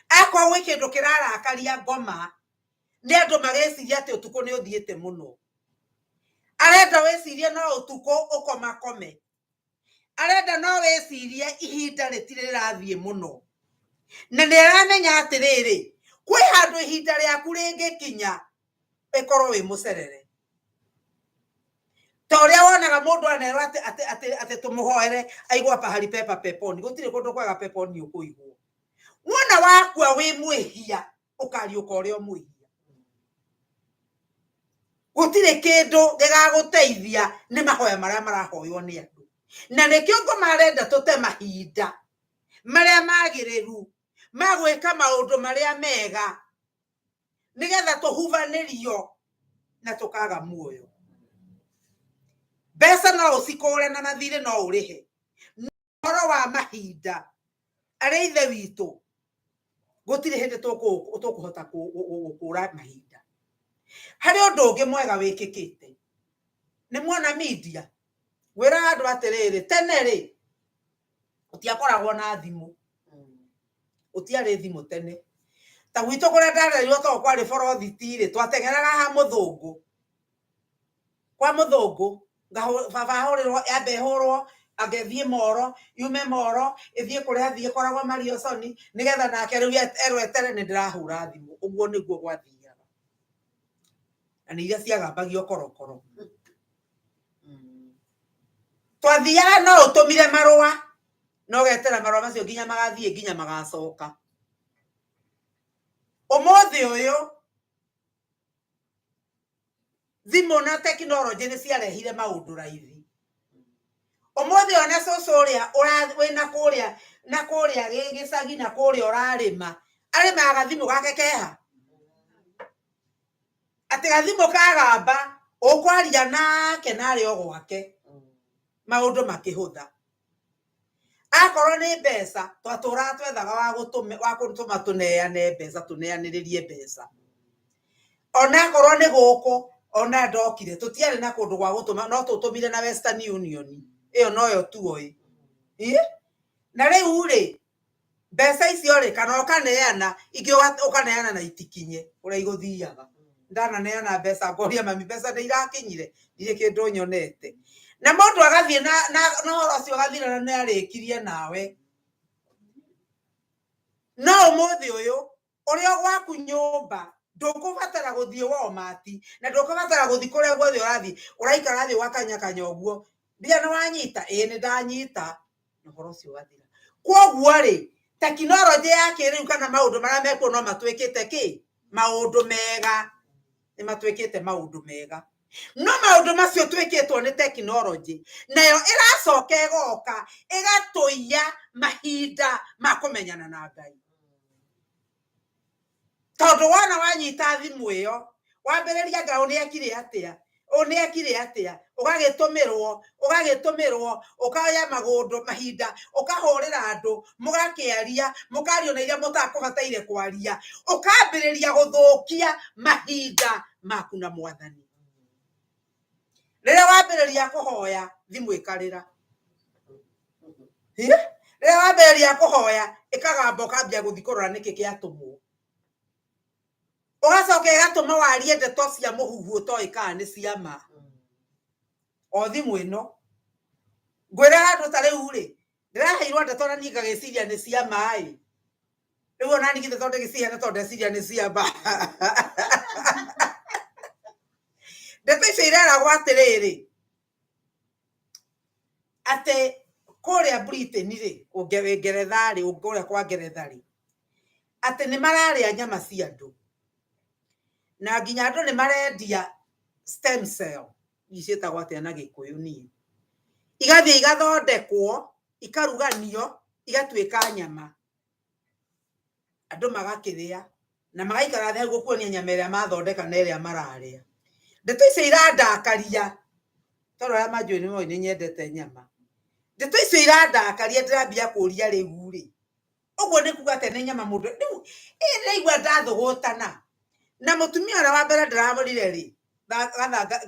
Akorwo gwĩ kĩndũ kĩrarakaria ngoma, nĩ andũ mageciria atĩ ũtukũ nĩ ũthiĩte mũno. Arenda wĩcirie no ũtukũ ũkomakome. Arenda no wĩcirie ihinda rĩtirĩ rĩrathiĩ mũno. Na nĩ aramenya atĩrĩrĩ, kwĩ handũ ihinda rĩaku rĩngĩkinya ĩkorwo wĩ mũcerere. Ta ũrĩa wonaga mũndũ anerwo atĩ atĩ atĩ atĩ tũmũhoere aigua pahali pema peponi, gũtirĩ kũndũ kwega peponi ũkũigwo. Wona wakua wĩ mwĩhia, ũkariũka ũrĩ o mwĩhia. Gũtirĩ kĩndũ gĩgagũteithia nĩ mahoya marĩa marahoywo nĩ andũ. Na nĩkĩo ngoma arenda tũte mahinda marĩa magĩrĩru ma gwĩka maũndũ marĩa mega, nĩgetha tũhubanĩrio na tũkaga muoyo. Mbeca no ũcikũre na mathirĩ no ũrĩhe. Ũhoro wa mahinda arĩa ithe witũ, gũtirĩ hĩndĩ tũkũhota gũkũra mahinda. Harĩ ũndũ ũngĩ mwega wĩkĩkĩte, nĩ muona media ngwĩraga andũ atĩrĩrĩ, tene rĩ gũtiakoragwo na thimũ, gũtiarĩ thimũ tene. Ta gwitũ kũrĩa ndarerirwo tondũ kwarĩ borothiti rĩ, twateng'eraga ha mũthũngũ, kwa mũthũngũ, baba ahũrĩrwo, yambe ĩhũrwo, angethiĩ moro, yume moro, ĩthiĩ kũrĩa athiĩ ĩkoragwo Mariosoni, nĩgetha nake rĩu erwo etere nĩ ndĩrahũra thimũ. Ũguo nĩguo gwathiaga. Na nĩ iria ciagambagio korokoro. Twathiaga no ũtũmire marũa, no ũgetera marũa macio nginya magathiĩ nginya magacoka. Ũmũthĩ ũyũ thimũ na tekinoronjĩ nĩ ciarehire maũndũ raithi. Ũmũthĩ ona cũcũ ũrĩa wĩna kũrĩa na kũrĩa gĩcagi na kũrĩa ũrarĩma, arĩmaga gathimũ gake keha. Atĩ gathimũ kagamba, ũkwaria nake na arĩ o gwake, maũndũ makĩhũtha. Akorwo nĩ mbeca, twatũraga twethaga wa gũtũma tũneane mbeca, tũneanĩrĩrie mbeca. Onakorwo nĩ gũkũ, ona ndokire, tũtiarĩ na kũndũ gwa gũtũma, no tũtũmire na Western Union, ĩyo noyo tuoĩ. Na rĩu rĩ, mbeca icio rĩ, kana ũkaneana, ingĩ ũkaneana na itikinye ũrĩa igũthiaga. Ndananeana mbeca ngoria mami mbeca nĩ irakinyire, ndirĩ kĩndũ nyonete. Na mũndũ agathiĩ na ũhoro ũcio ũgathira na nĩ arĩkirie nawe. No ũmũthĩ ũyũ, ũrĩ o gwaku nyũmba, ndũkũbatara gũthiĩ Walmart, na ndũkũbatara gũthiĩ kũrĩa guothe ũrathiĩ, ũraikara thĩ ũgakanyakanya ũguo. Mbia nĩ wanyita? Ĩĩ nĩ ndanyita. Na ũhoro ũcio ũgathira. Kwoguo rĩ, tekinoronjĩ ya kĩrĩu kana maũndũ marĩa mekuo no matuĩkĩte kĩ? Maũndũ mega. Nĩ matuĩkĩte maũndũ mega. No maũndũ macio twĩkĩtwo nĩ tekinoronjĩ, nayo ĩracoka ĩgoka ĩgatũiya mahinda ma kũmenyana na Ngai. Tondũ wona wanyita thimũ ĩyo, wambĩrĩria nga ũũ nĩekire atĩa, ũũ nĩekire atĩa, ũgagĩtũmĩrwo, ũgagĩtũmĩrwo, ũkoya magũndũ mahinda, ũkahũrĩra andũ, mũgakĩaria, mũkaria ona iria mũtakũbataire kwaria, ũkambĩrĩria gũthũkia mahinda maku na Mwathani. Rĩrĩa wambĩrĩria kũhoya, thimũ ĩkarĩra. Rĩrĩa wambĩrĩria kũhoya, ĩkagamba ũkambia gũthiĩ kũrora nĩkĩ gĩatũmwo. Ũgacoka ĩgatũma warie ndeto cia mũhuhu ũtoĩ kana nĩ cia ma. O thimũ ĩno. Ngwĩraga andũ ta rĩu rĩ, ndĩraheirwo ndeto na niĩ ngagĩciria nĩ cia ma ĩ. Rĩu ona niĩ githĩ to ndĩgĩciheane tondũ ndeciria nĩ cia ma. Ndeto icio ireragwo atĩrĩrĩ, atĩ kũrĩa Britain rĩ, Ngeretha rĩ, kũrĩa kwa Ngeretha rĩ, atĩ nĩ mararĩa nyama cia andũ. Na nginya andũ nĩ marendia stem cell, hihi ciĩtagwo atĩa na Gĩkũyũ niĩ. Igathiĩ igathondekwo, ikaruganio, igatuĩka nyama. Andũ magakĩrĩa, na magaikara thĩ hau gũkuonia nyama ĩrĩa mathondeka na ĩrĩa mararĩa. Ndeto icio irandakaria, tondũ arĩa manjũĩ nĩ moĩ nĩ nyendete nyama. Ndeto icio irandakaria ndĩrambia kũria rĩu rĩ, ũguo nĩ kuga atĩa nĩ nyama mũndũ, rĩu ĩ ndĩraigua ndathũgũtana. Na mũtumia ũrĩa wa mbere ndĩramwĩrire rĩ,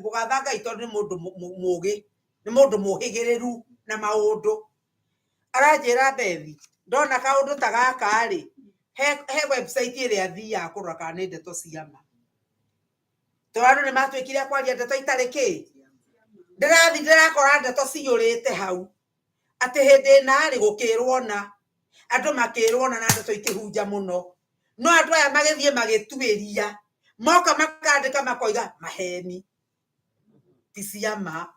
ngũgatha Ngai tondũ nĩ mũndũ mũgĩ, nĩ mũndũ mũhĩgĩrĩru na maũndũ. Aranjĩra Bethi, ndona kaũndũ ta gaka rĩ, he website ĩrĩa thiaga kũrora kana nĩ ndeto cia ma. Tondũ andũ nĩ matuĩkire a kwaria ndeto itarĩ kĩ. Ndĩrathiĩ ndĩrakora ndeto ciyũrĩte hau. Atĩ hĩndĩ ĩna rĩ, gũkĩrwo na, andũ makĩrwo na na ndeto ikĩhunja mũno. No andũ aya magĩthiĩ magĩtuĩria, moka makandĩka makoiga maheni. Ti cia ma,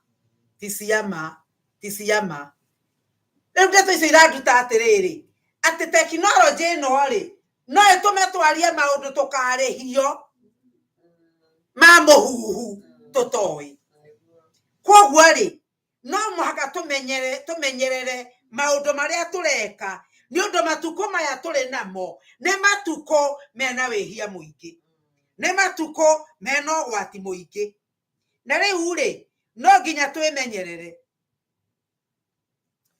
ti cia ma, ti cia ma. Rĩu ndeto icio iranduta atĩrĩrĩ, atĩ tekinoronjĩ ĩno rĩ, no ĩtũme twarie maũndũ tũkarĩhio ma mũhuhu tũtoĩ. Kwoguo rĩ, no mũhaka tũmenyere, tũmenyerere maũndũ marĩa tũreka, nĩ ũndũ matukũ maya tũrĩ namo nĩ matukũ mena wĩhia mũingĩ, nĩ matukũ mena ũgwati mũingĩ. Na rĩu rĩ, no nginya twĩmenyerere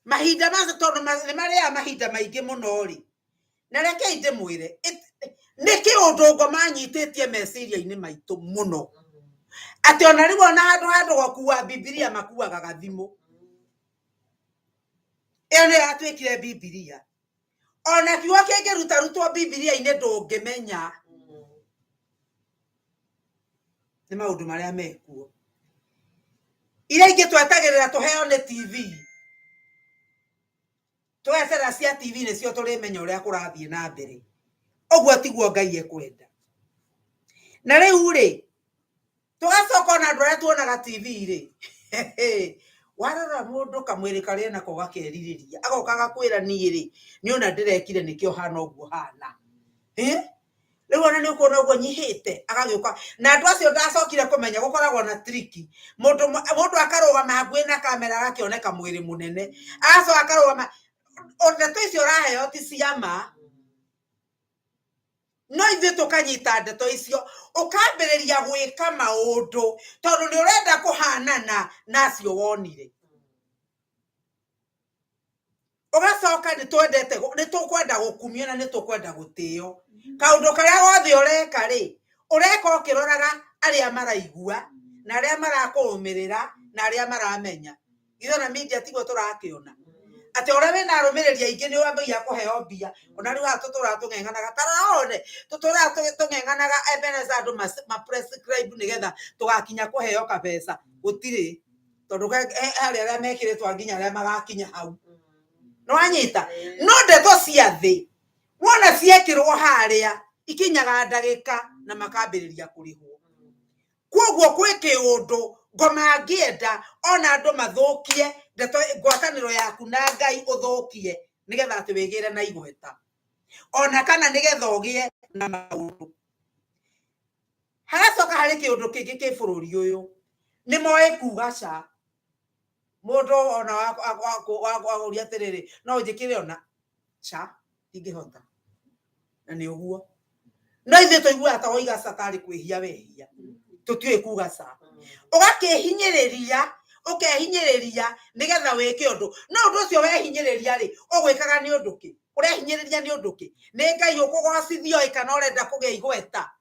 mahinda macio, tondũ nĩ marĩaga mahinda maingĩ mũno rĩ. Na rekei ndĩmwĩre, nĩ kĩũndũ ngoma nyitĩtie meciria-inĩ maitũ mũno, atĩ ona rĩu ona handũ handũ gũkua Bibilia makuaga gathimũ. Ĩyo nĩyo yatuĩkire Bibilia. Ona kiugo kĩngĩrutarutwo Bibilia-inĩ ndũngĩmenya. Nĩ maũndũ marĩa mekuo. Iria ingĩ twetagĩrĩra tũheo nĩ TV. Tweterera cia TV nĩcio tũrĩmenya ũrĩa kũrathiĩ na mbere. Ũguo tiguo Ngai ekwenda. Na rĩu rĩ, tũgacoka ona andũ arĩa tuonaga TV rĩ, warora mũndũ kamwĩrĩ karĩa enako gakerirĩria, agoka agakwĩra niĩ rĩ, nĩ ona ndĩrekire nĩkĩo hana ũguo hana. Rĩu ona nĩ ũkuona ũguo nyihĩte, agagĩũka. Na andũ acio ndacokire kũmenya gũkoragwo na triki. Mũndũ mũndũ akarũgama hakuhĩ na kamera agakĩoneka mwĩrĩ mũnene. Agacoka akarũgama, ndeto icio ũraheo ti cia ma. No ithuĩ tũkanyita ndeto icio, ũkambĩrĩria gwĩka maũndũ tondũ nĩ ũrenda kũhanana na acio wonire. Ũgacoka nĩ twendete, nĩ tũkwenda gũkumio na nĩ tũkwenda gũtĩo. Kaũndũ karĩa gothe ũreka rĩ, ũreka ũkĩroraga arĩa maraigua na arĩa marakũrũmĩrĩra na arĩa maramenya. Ithuĩ ona media tiguo tũrakĩona. Atĩ ũrĩa wĩna arũmĩrĩri aingĩ nĩ wambagia kũheo mbia. Ona rĩu haha tũtũraga tũng'eng'anaga, ta rora wone, tũtũraga tũng'eng'anaga Ebeneza andũ ma prescribe nĩgetha tũgakinya kũheo kabeca. Gũtirĩ. Tondũ harĩ arĩa mekĩrĩtwo nginya arĩa magakinya hau. Nĩ wanyita? No ndeto cia thĩ, wona ciekĩrwo harĩa, ikinyaga ndagĩka na makambĩrĩria kũrĩhwo. Kwoguo kwĩ kĩũndũ ngoma angĩenda ona andũ mathũkie ndeto, ngwatanĩro yaku na Ngai ũthũkie nĩgetha atĩ wĩgĩre na igweta. Ona kana nĩgetha ũgĩe na maũndũ. Hagacoka harĩ kĩũndũ kĩngĩ kĩ bũrũri ũyũ. Nĩ moĩ kuga ca. Mũndũ ona wakũria atĩrĩrĩ, no ũnjĩkĩre ona ca, ndingĩhota. Na nĩ ũguo. No ithuĩ tũiguaga ta woiga ca tarĩ kwĩhia wehia. Tũtiũĩ kuga ca. Ũgakĩhinyĩrĩria, ũkehinyĩrĩria nĩgetha wĩke ũndũ. No ũndũ ũcio wehinyĩrĩria rĩ, ũgwĩkaga nĩ ũndũ kĩ? Ũrehinyĩrĩria nĩ ũndũ kĩ? Nĩ Ngai ũkũgocithio ĩ kana ũrenda kũgĩa igweta?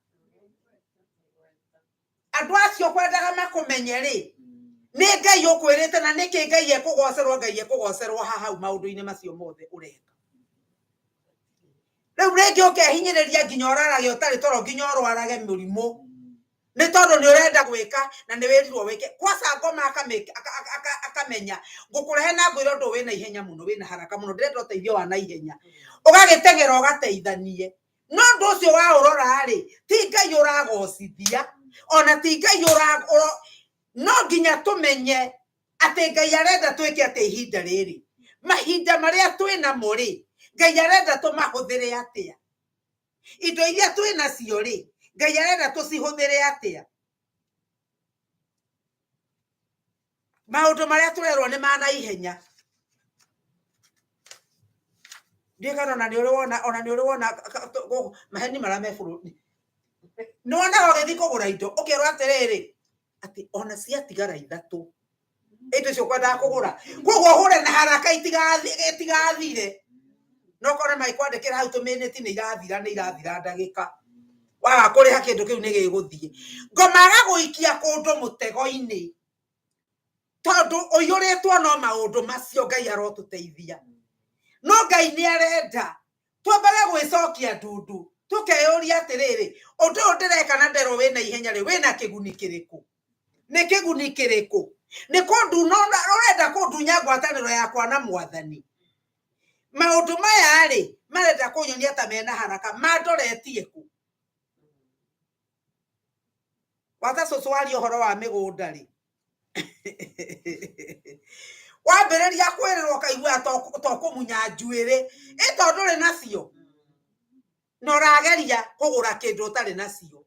Andũ acio kwendaga makũmenye rĩ, nĩ Ngai ũkwĩrĩte na nĩkĩ Ngai ekũgocerwo? Ngai ekũgocerwo ha hau maũndũ-inĩ macio mothe ũreka. Rĩu rĩngĩ ũkehinyĩrĩria nginya ũrarage ũtarĩ toro nginya ũrwarage mũrimũ nĩ tondũ nĩ ũrenda gwĩka na nĩ wĩrirwo wĩke. Kwaca ngoma akamenya ngũkũrehe na ngwĩre ũndũ wĩna ihenya mũno, wĩna haraka mũno, ndĩrenda ũteithio wa naihenya. Ũgagĩteng'era ũgateithanie. No ũndũ ũcio waũrora rĩ, ti Ngai ũragocithia, ona ti Ngai ũra, no nginya tũmenye atĩ Ngai arenda twĩke atĩa ihinda rĩrĩ. Mahinda marĩa twĩ namo rĩ, Ngai arenda tũmahũthĩre atĩa. Indo iria twĩ nacio rĩ, Ngai arenda tũcihũthĩre atĩa. Maũndũ marĩa tũrerwo nĩ ma naihenya. Ndiũĩ kana ona nĩ ũrĩ wona, ona nĩ ũrĩ wona maheni marĩa me bũrũri. Nĩ wonaga ũgĩthiĩ kũgũra indo ũkerwo atĩrĩrĩ, atĩ ona ciatigara ithatũ indo icio ũkwendaga kũgũra, koguo ũhũre na haraka itigathire. No ũkona magĩkwandĩkĩra hau tũmĩnĩti nĩ irathira, nĩ irathira ndagĩka. Waga kũrĩha kĩndũ kĩu nĩ gĩgũthiĩ. Ngoma agagũikia kũndũ mũtego-inĩ tondũ ũiyũrĩtwo no maũndũ macio. Ngai arotũteithia. No Ngai nĩ arenda twambage gwĩcokia ndundu, tũkeyũria atĩrĩrĩ, ũndũ ũyũ ndĩreka na nderwo wĩna ihenya rĩ, wĩna kĩguni kĩrĩkũ? Nĩ kĩguni kĩrĩkũ? Nĩ kũnduna ũrenda kũndunya ngwatanĩro yakwa na Mwathani? Maũndũ maya rĩ, marenda kũnyonia ta mena haraka, mandoretie kũ? Wata cũcũ waria ũhoro wa mĩgũnda rĩ, wambĩrĩria kwĩrĩrwo ũkaigua ta ũkũmunya njuĩrĩ, ĩ tondũ ndũrĩ nacio na ũrageria kũgũra kĩndũ ũtarĩ nacio.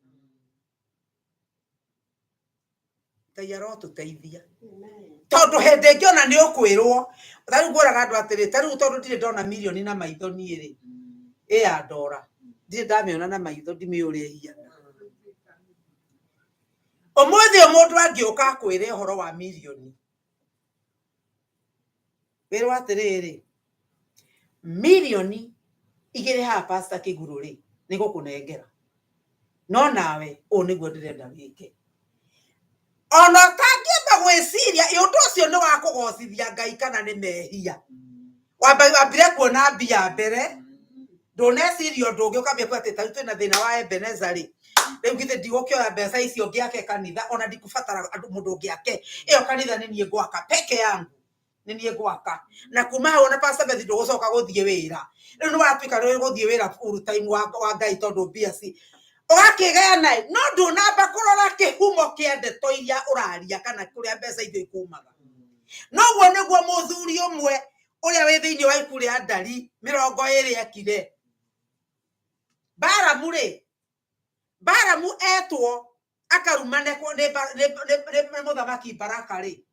Ngai arotũteithia. Tondũ hĩndĩ ĩngĩ ona nĩ ũkwĩrwo, ta rĩu ngwĩraga andũ atĩrĩ, ta rĩu tondũ ndirĩ ndona mirioni na maitho niĩ rĩ, ĩ ya ndora, ndirĩ ndamĩona na maitho ndimĩũĩ ũrĩa ĩhiana. Ũmũthĩ ũyũ mũndũ angĩũka akwĩre ũhoro wa mirioni, wĩrwo atĩrĩrĩ, mirioni igĩrĩ haha Pastor Kĩgurũ rĩ, nĩ gũkũnengera. No nawe ũũ nĩguo ndĩrenda wĩke. Ona ũtangĩamba gwĩciria ũndũ ũcio nĩ wa kũgocithia Ngai kana nĩ mehia. Wambire kuona mbia mbere, ndũneciria ũndũ ũngĩ ũkambia kuga atĩ ta rĩu twĩna thĩna wa Ebenezer rĩ, rĩu githĩ ndigũkĩoya mbeca icio ngĩake kanitha, ona ndikũbatara andũ mũndũ ũngĩ ake, ĩyo kanitha nĩ niĩ ngwaka peke yangu, nĩ niĩ ngwaka. Na kuma hau ona Pastor Beth ndũgũcoka gũthiĩ wĩra. Rĩu nĩ watuĩka nĩ ũgũthiĩ wĩra full time wa Ngai tondũ mbia ci ũgakĩgayana, no ndũnamba kũrora kĩhumo kĩa ndeto iria ũraria kana kũrĩa mbeca icio ikumaga. Noguo nĩguo mũthuri ũmwe ũrĩa wĩ thĩinĩ wa ibuku rĩa Ndari 20 ekire. Balamu rĩ, Balamu etwo akarumane nĩ mũthamaki Baraka rĩ,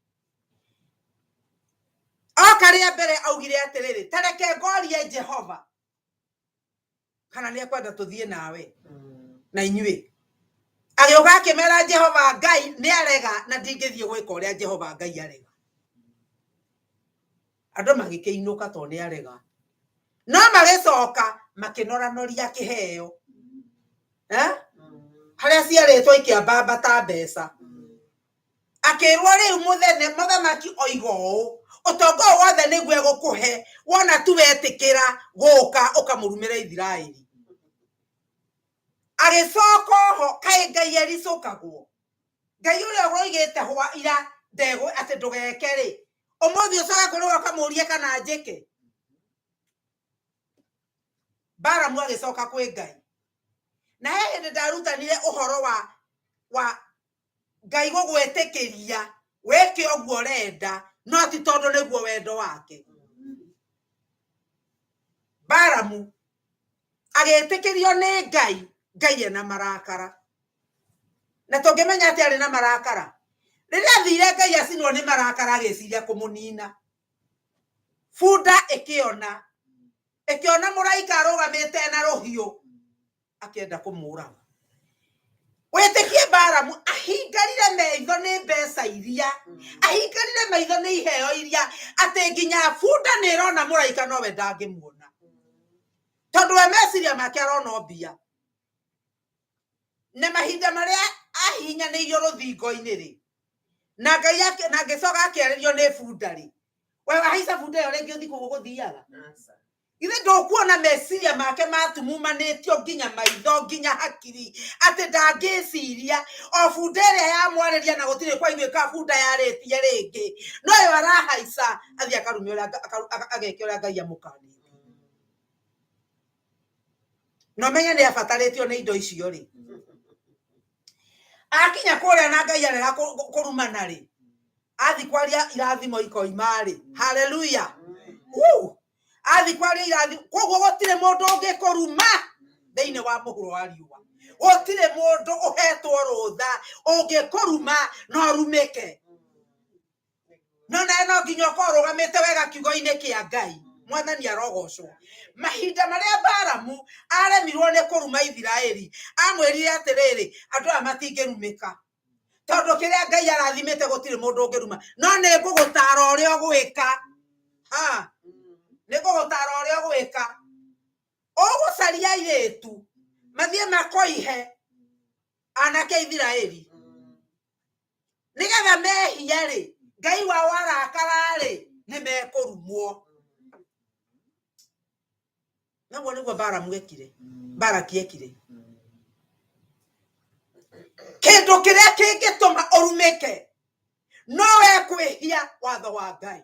oka rĩa mbere augire atĩrĩrĩ, ta reke ngorie Jehova kana nĩ ekwenda tũthiĩ nawe na inyuĩ. Agĩũka akĩmera Jehova Ngai nĩ arega na ndingĩthiĩ gwĩka ũrĩa Jehova Ngai arega. Andũ magĩkĩinũka tondũ nĩ arega. No magĩcoka makĩnoranoria kĩheo. Harĩa ciarĩtwo ikĩambamba ta mbeca. Akĩrwo rĩu mũthene mũthamaki oiga ũũ, ũtonga ũyũ wothe nĩguo egũkũhe wona tu wetĩkĩra gũka ũkamũrumĩra Isiraeli. Agĩcoka oho, kaĩ Ngai ericũkagwo? Ngai ũrĩa ũroigĩte hwa ira ndegũ atĩ ndũgeke rĩ, ũmũthĩ ũcoke kũrĩ we ũkamũrie kana njĩke? Balamu agĩcoka kwĩ Ngai. Na he hĩndĩ ndarutanire ũhoro wa Ngai gũgwĩtĩkĩria wĩke ũguo ũrenda, no ti tondũ nĩguo wendo wake. Balamu agĩtĩkĩrio nĩ Ngai, Ngai ena marakara. Na tũngĩmenya atĩ arĩ na marakara, Rĩrĩa athire Ngai acinwo nĩ marakara agĩciria kũmũnina. Bunda ĩkĩona, ĩkĩona mũraika arũgamĩte na rũhiũ akĩenda kũmũraga. Wĩtĩkie Balamu ahingarire maitho nĩ mbeca iria, ahingarire maitho nĩ iheo iria, atĩ nginya bunda nĩ ĩrona mũraika nowe ndangĩmuona. Tondũ we meciria make arona o mbia. Na mahinda marĩa ahihinyanĩirio rũthingo-inĩ rĩ, na Ngai na ngĩcoka akĩarĩrio nĩ bunda rĩ, we wahaica bunda ĩyo rĩngĩ ũthiĩ kũu gũthiaga? Githĩ ndũkuona meciria make matumumanĩtio nginya maitho nginya hakiri atĩ ndangĩciria o bunda ĩrĩa yamwarĩria na gũtirĩ kwaiguĩka bunda yarĩtie rĩngĩ, no yo arahaica athiĩ akarume ũrĩa ageke ũrĩa Ngai amũkanĩtie. Na ũmenye nĩ abatarĩtio nĩ indo icio rĩ, akinya kũrĩa na Ngai arega kũrumana rĩ, athi kwaria irathimo ikoima rĩ, haleluya. Woo! Athi kwaria irathimo, koguo gũtirĩ mũndũ ũngĩkũruma thĩinĩ wa mũhuro wa riũa, gũtirĩ mũndũ ũhetwo rũtha ũngĩkũruma na ũrumĩke. No nawe no nginya ũkorwo ũrũgamĩte wega kiugo-inĩ kĩa Ngai. Mwathani arogocwo. Mahinda marĩa Balamu aremirwo nĩ kũruma Isiraeli, amwĩrire atĩrĩrĩ, andũ aya matingĩrumĩka tondũ kĩrĩa Ngai arathimĩte gũtirĩ mũndũ ũngĩruma, no nĩ ngũgũtara ũrĩa ũgwĩka. Ha, nĩ ngũgũtara ũrĩa ũgwĩka. Ũgũcaria airĩtu mathiĩ makoihe anake a Isiraeli, nĩgetha mehia rĩ, Ngai wao arakara rĩ, nĩ mekũrumwo. Naguo nĩguo Balamu ekire, Balaki ekire. Kĩndũ kĩrĩa kĩngĩtũma ũrumĩke no we kwĩhia watho wa Ngai,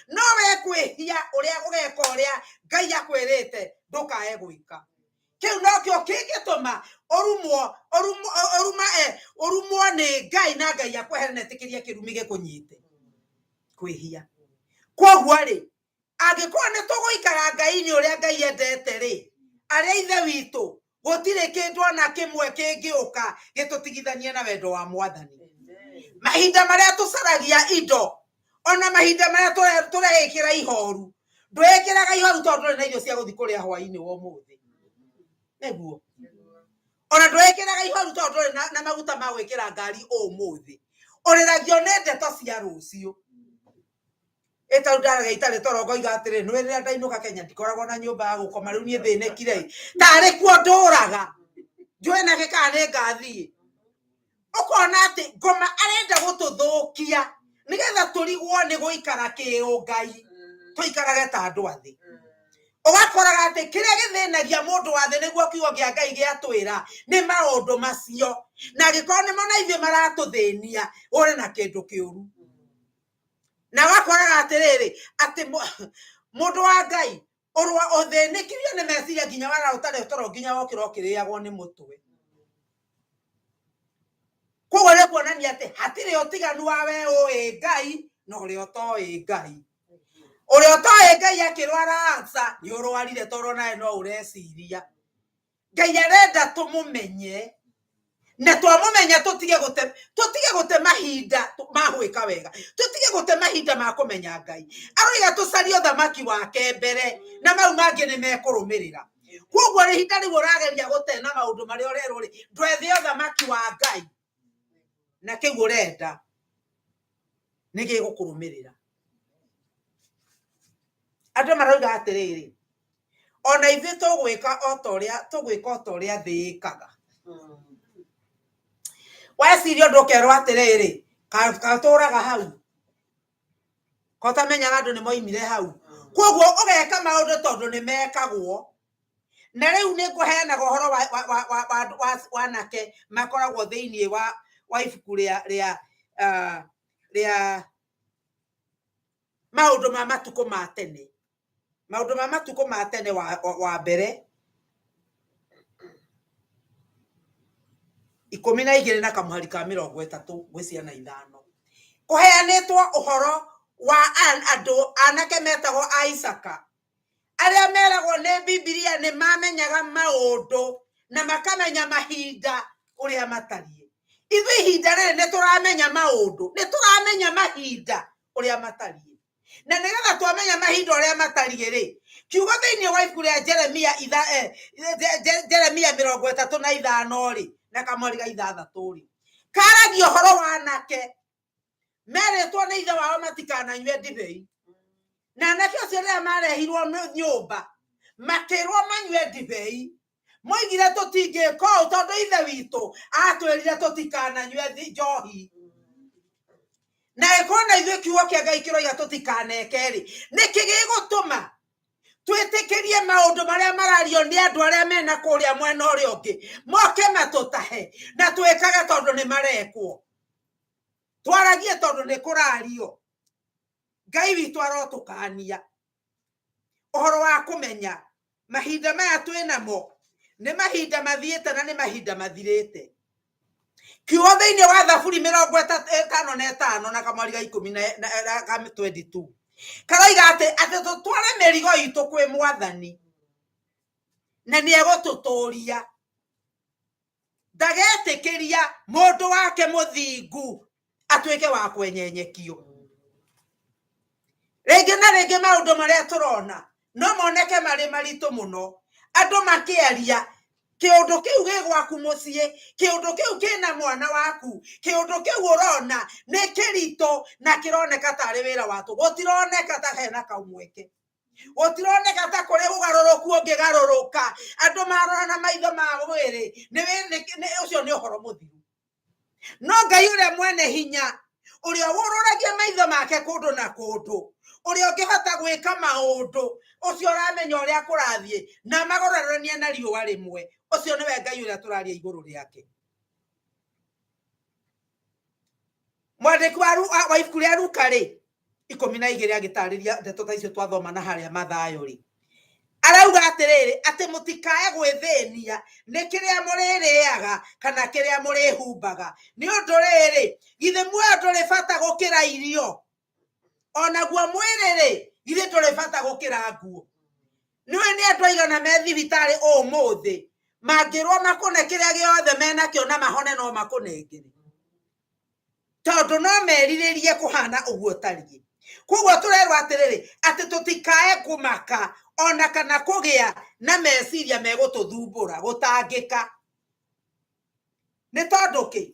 no we kwĩhia ũrĩa ũgeka ũrĩa Ngai akwĩrĩte ndũkae gwĩka. Kĩu nokĩo kĩngĩtũma ũrumwo, ũrumwo, ũruma, ũrumwo nĩ Ngai na Ngai akwehere na etĩkĩrie kĩrumi gĩkũnyite. Kwĩhia. Kwoguo rĩ, angĩkorwo nĩ tũgũikara Ngai-inĩ ũrĩa Ngai endete rĩ, arĩa ithe witũ, gũtirĩ kĩndũ ona kĩmwe kĩngĩũka gĩtũtigithanie na wendo wa Mwathani. Mahinda marĩa tũcaragia indo, ona mahinda marĩa tũreĩkĩra ihoru, ndwĩkĩraga ihoru tondũ ndũrĩ na irio cia gũthiĩ kũrĩa hwaĩ-inĩ wa ũmũthĩ. Nĩguo. Ona ndwĩkĩraga ihoru tondũ ndũrĩ na maguta ma gwĩkĩra ngari ũmũthĩ. Ũrĩragio nĩ ndeto cia rũciũ. Ĩta rĩu ndaragia itarĩ toro ngoiga atĩrĩ, nĩ rĩrĩa ndainũka Kenya ndikoragwo na nyũmba ya gũkoma, rĩu niĩ thĩnĩkire ĩ. Tarĩ kuo ndũraga. Njũĩ nake kana nĩ ngathiĩ. Ũkona atĩ ngoma arenda gũtũthũkia nĩgetha tũrigwo nĩ gũikara kĩũngai, tũikarage ta andũ a thĩ. Ũgakoraga atĩ kĩrĩa gĩthĩnagia mũndũ wa thĩ nĩguo kiugo kĩa Ngai gĩatwĩra nĩ maũndũ macio, na angĩkorwo nĩmo na ithuĩ maratũthĩnia, ũrĩ na kĩndũ kĩũru. Na ũgakoraga atĩrĩrĩ, atĩ mũndũ wa Ngai ũrwa ũthĩnĩkirio nĩ meciria nginya warara ũtarĩ toro nginya wokĩra ũkĩrĩagwo nĩ mũtwe. Koguo nĩ kuonania atĩ hatirĩ ũtiganu wa we ũĩ Ngai na ũrĩa ũtoĩ Ngai. Ũrĩa ũtoĩ Ngai akĩrwara cancer nĩ ũrwarire tondũ nawe no ũreciria. Ngai arenda tũmũmenye, na twamũmenya tũtige gũte, tũtige gũte mahinda ma gwĩka wega, tũtige gũte mahinda ma kũmenya Ngai. Aroiga tũcarie ũthamaki wake mbere na mau mangĩ nĩ mekũrũmĩrĩra. Koguo ihinda rĩu ũrageria gũte na maũndũ marĩa ũrerwo rĩ, ndwethe ũthamaki wa Ngai na kĩu ũrenda nĩ gĩgũkũrũmĩrĩra. Andũ marauga atĩrĩrĩ, ona ithuĩ tũgwĩka o ta ũrĩa, tũgwĩka o ta ũrĩa thĩ ĩkaga. Weciria ũndũ ũkerwo atĩrĩrĩ, katũraga hau, kotamenyaga andũ nĩ moimire hau. Koguo ũgeka maũndũ tondũ nĩ mekagwo. Na rĩu nĩ ngũheanaga ũhoro wa anake makoragwo thĩinĩ wa ibuku rĩa maũndũ ma matukũ ma tene. Maũndũ ma matukũ ma tene wa mbere 12 na kamũhari ka 35 gwĩ ciana 5. Kũheanĩtwo ũhoro wa andũ anake metagwo a Isaka, arĩa meragwo nĩ Bibilia nĩ mamenyaga maũndũ na makamenya mahinda ũrĩa matariĩ. Ithuĩ ihinda rĩrĩ nĩ tũramenya maũndũ, nĩ tũramenya mahinda ũrĩa matariĩ, na nĩgetha twamenya mahinda ũrĩa matariĩ rĩ, kiugo thĩinĩ wa ibuku rĩa Jeremia Jeremia 35 rĩ, na kamweri ga 6 rĩ, karagia ũhoro wa anake merĩtwo nĩ ithe wao matikananyue ndibei, na anake acio rĩrĩa marehirwo nyũmba makĩrwo manyue ndibei, moigire tũtingĩka ũũ tondũ ithe witũ atwĩrire tũtikananyue njohi. Na ĩkorwo na ithuĩ kiugo kĩa Ngai kĩroiga tũtikaneke rĩ, nĩkĩ gĩgũtũma twĩtĩkĩrie maũndũ marĩa marario nĩ andũ arĩa mena kũrĩa mwena ũrĩa ũngĩ moke matũtahe na twĩkage tondũ nĩ marekwo, twaragie tondũ nĩ kũrario. Ngai witũ arotũkania ũhoro wa kũmenya mahinda maya twĩ namo nĩ mahinda mathiĩte na nĩ mahinda mathirĩte. Kiugo thĩinĩ wa Thaburi 55 na kamweri ga ikũmi na ka 22 karoiga atĩ tũtware mĩrigo itũ kwĩ Mwathani na nĩ egũtũtũria, ndagetĩkĩria mũndũ wake mũthingu atuĩke wa kwenyenyekio. Rĩngĩ na rĩngĩ maũndũ marĩa tũrona no moneke marĩ maritũ mũno, andũ makĩaria kĩũndũ kĩu gĩ gwaku mũciĩ, kĩũndũ kĩu kĩna mwana waku, kĩũndũ kĩu ũrona nĩ kĩritũ na kĩroneka tarĩ wĩra wa tũhũ, gũtironeka ta hena kamweke, gũtironeka ta kũrĩ ũgarũrũku ũngĩgarũrũka. Andũ marora na maitho ma mwĩrĩ, ũcio nĩ ũhoro mũthiru. No Ngai ũrĩa mwene hinya, ũrĩa ũrũragia maitho make kũndũ na kũndũ, ũrĩa ũngĩhota gwĩka maũndũ, ũcio ũramenya ũrĩa kũrathiĩ na magũrarania na riũa rĩmwe, ũcio nĩwe Ngai ũrĩa tũraria igũrũ rĩake. Mwandĩki wa ibuku rĩa Luka rĩ, 12 agĩtarĩria ndeto ta icio twathoma na harĩa Mathayo rĩ, arauga atĩrĩrĩ, atĩ mũtikae gwĩthĩnia nĩ kĩrĩa mũrĩrĩaga kana kĩrĩa mũrĩhumbaga, nĩ ũndũ rĩrĩ, githĩ muoyo ndũrĩ bata gũkĩra irio, onaguo mwĩrĩ rĩ, githĩ ndũrĩ bata gũkĩra nguo. Nĩũĩ nĩ andũ aigana me thibitarĩ ũmũthĩ mangĩrwo makũne kĩrĩa gĩothe menakĩo na mahone no makũnengere, tondũ no merirĩrie kũhana ũguo tariĩ. Koguo tũrerwo atĩrĩrĩ, atĩ tũtikae kũmaka ona kana kũgĩa na meciria megũtũthumbũra gũtangĩka. Nĩ tondũ kĩ?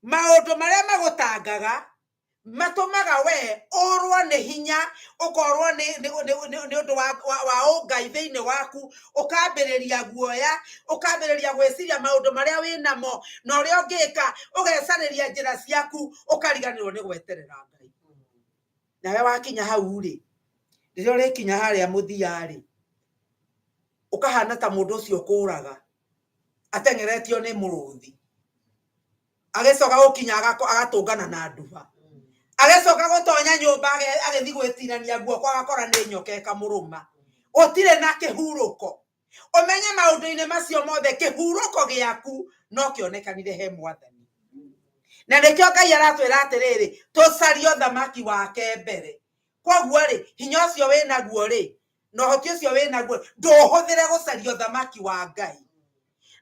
Maũndũ marĩa magũtangaga matũmaga we ũrwo nĩ hinya, ũkorwo nĩ ũndũ wa ũngai thĩinĩ waku, ũkambĩrĩria guoya, ũkambĩrĩria gwĩciria maũndũ marĩa wĩnamo na ũrĩa ũngĩka, ũgecarĩria njĩra ciaku, ũkariganĩrwo nĩ gweterera Ngai. Nawe wakinya hau rĩ, rĩrĩa ũrĩkinya harĩa mũthia rĩ, ũkahana ta mũndũ ũcio ũkũraga ateng'eretio nĩ mũrũthi, agĩcoka gũkinya agatũngana na nduba, agĩcoka gũtonya nyũmba agĩthiĩ gwĩtinania guoko agakora nĩ nyoka ĩkamũrũma. Gũtirĩ na kĩhurũko. Ũmenye maũndũ-inĩ macio mothe kĩhurũko gĩaku no kĩonekanire he Mwathani. Na nĩkĩo Ngai aratwĩra atĩrĩrĩ, tũcarie ũthamaki wake mbere. Koguo rĩ, hinya ũcio wĩnaguo rĩ, na ũhoti ũcio wĩnaguo, ndũũhũthĩre gũcaria ũthamaki wa Ngai.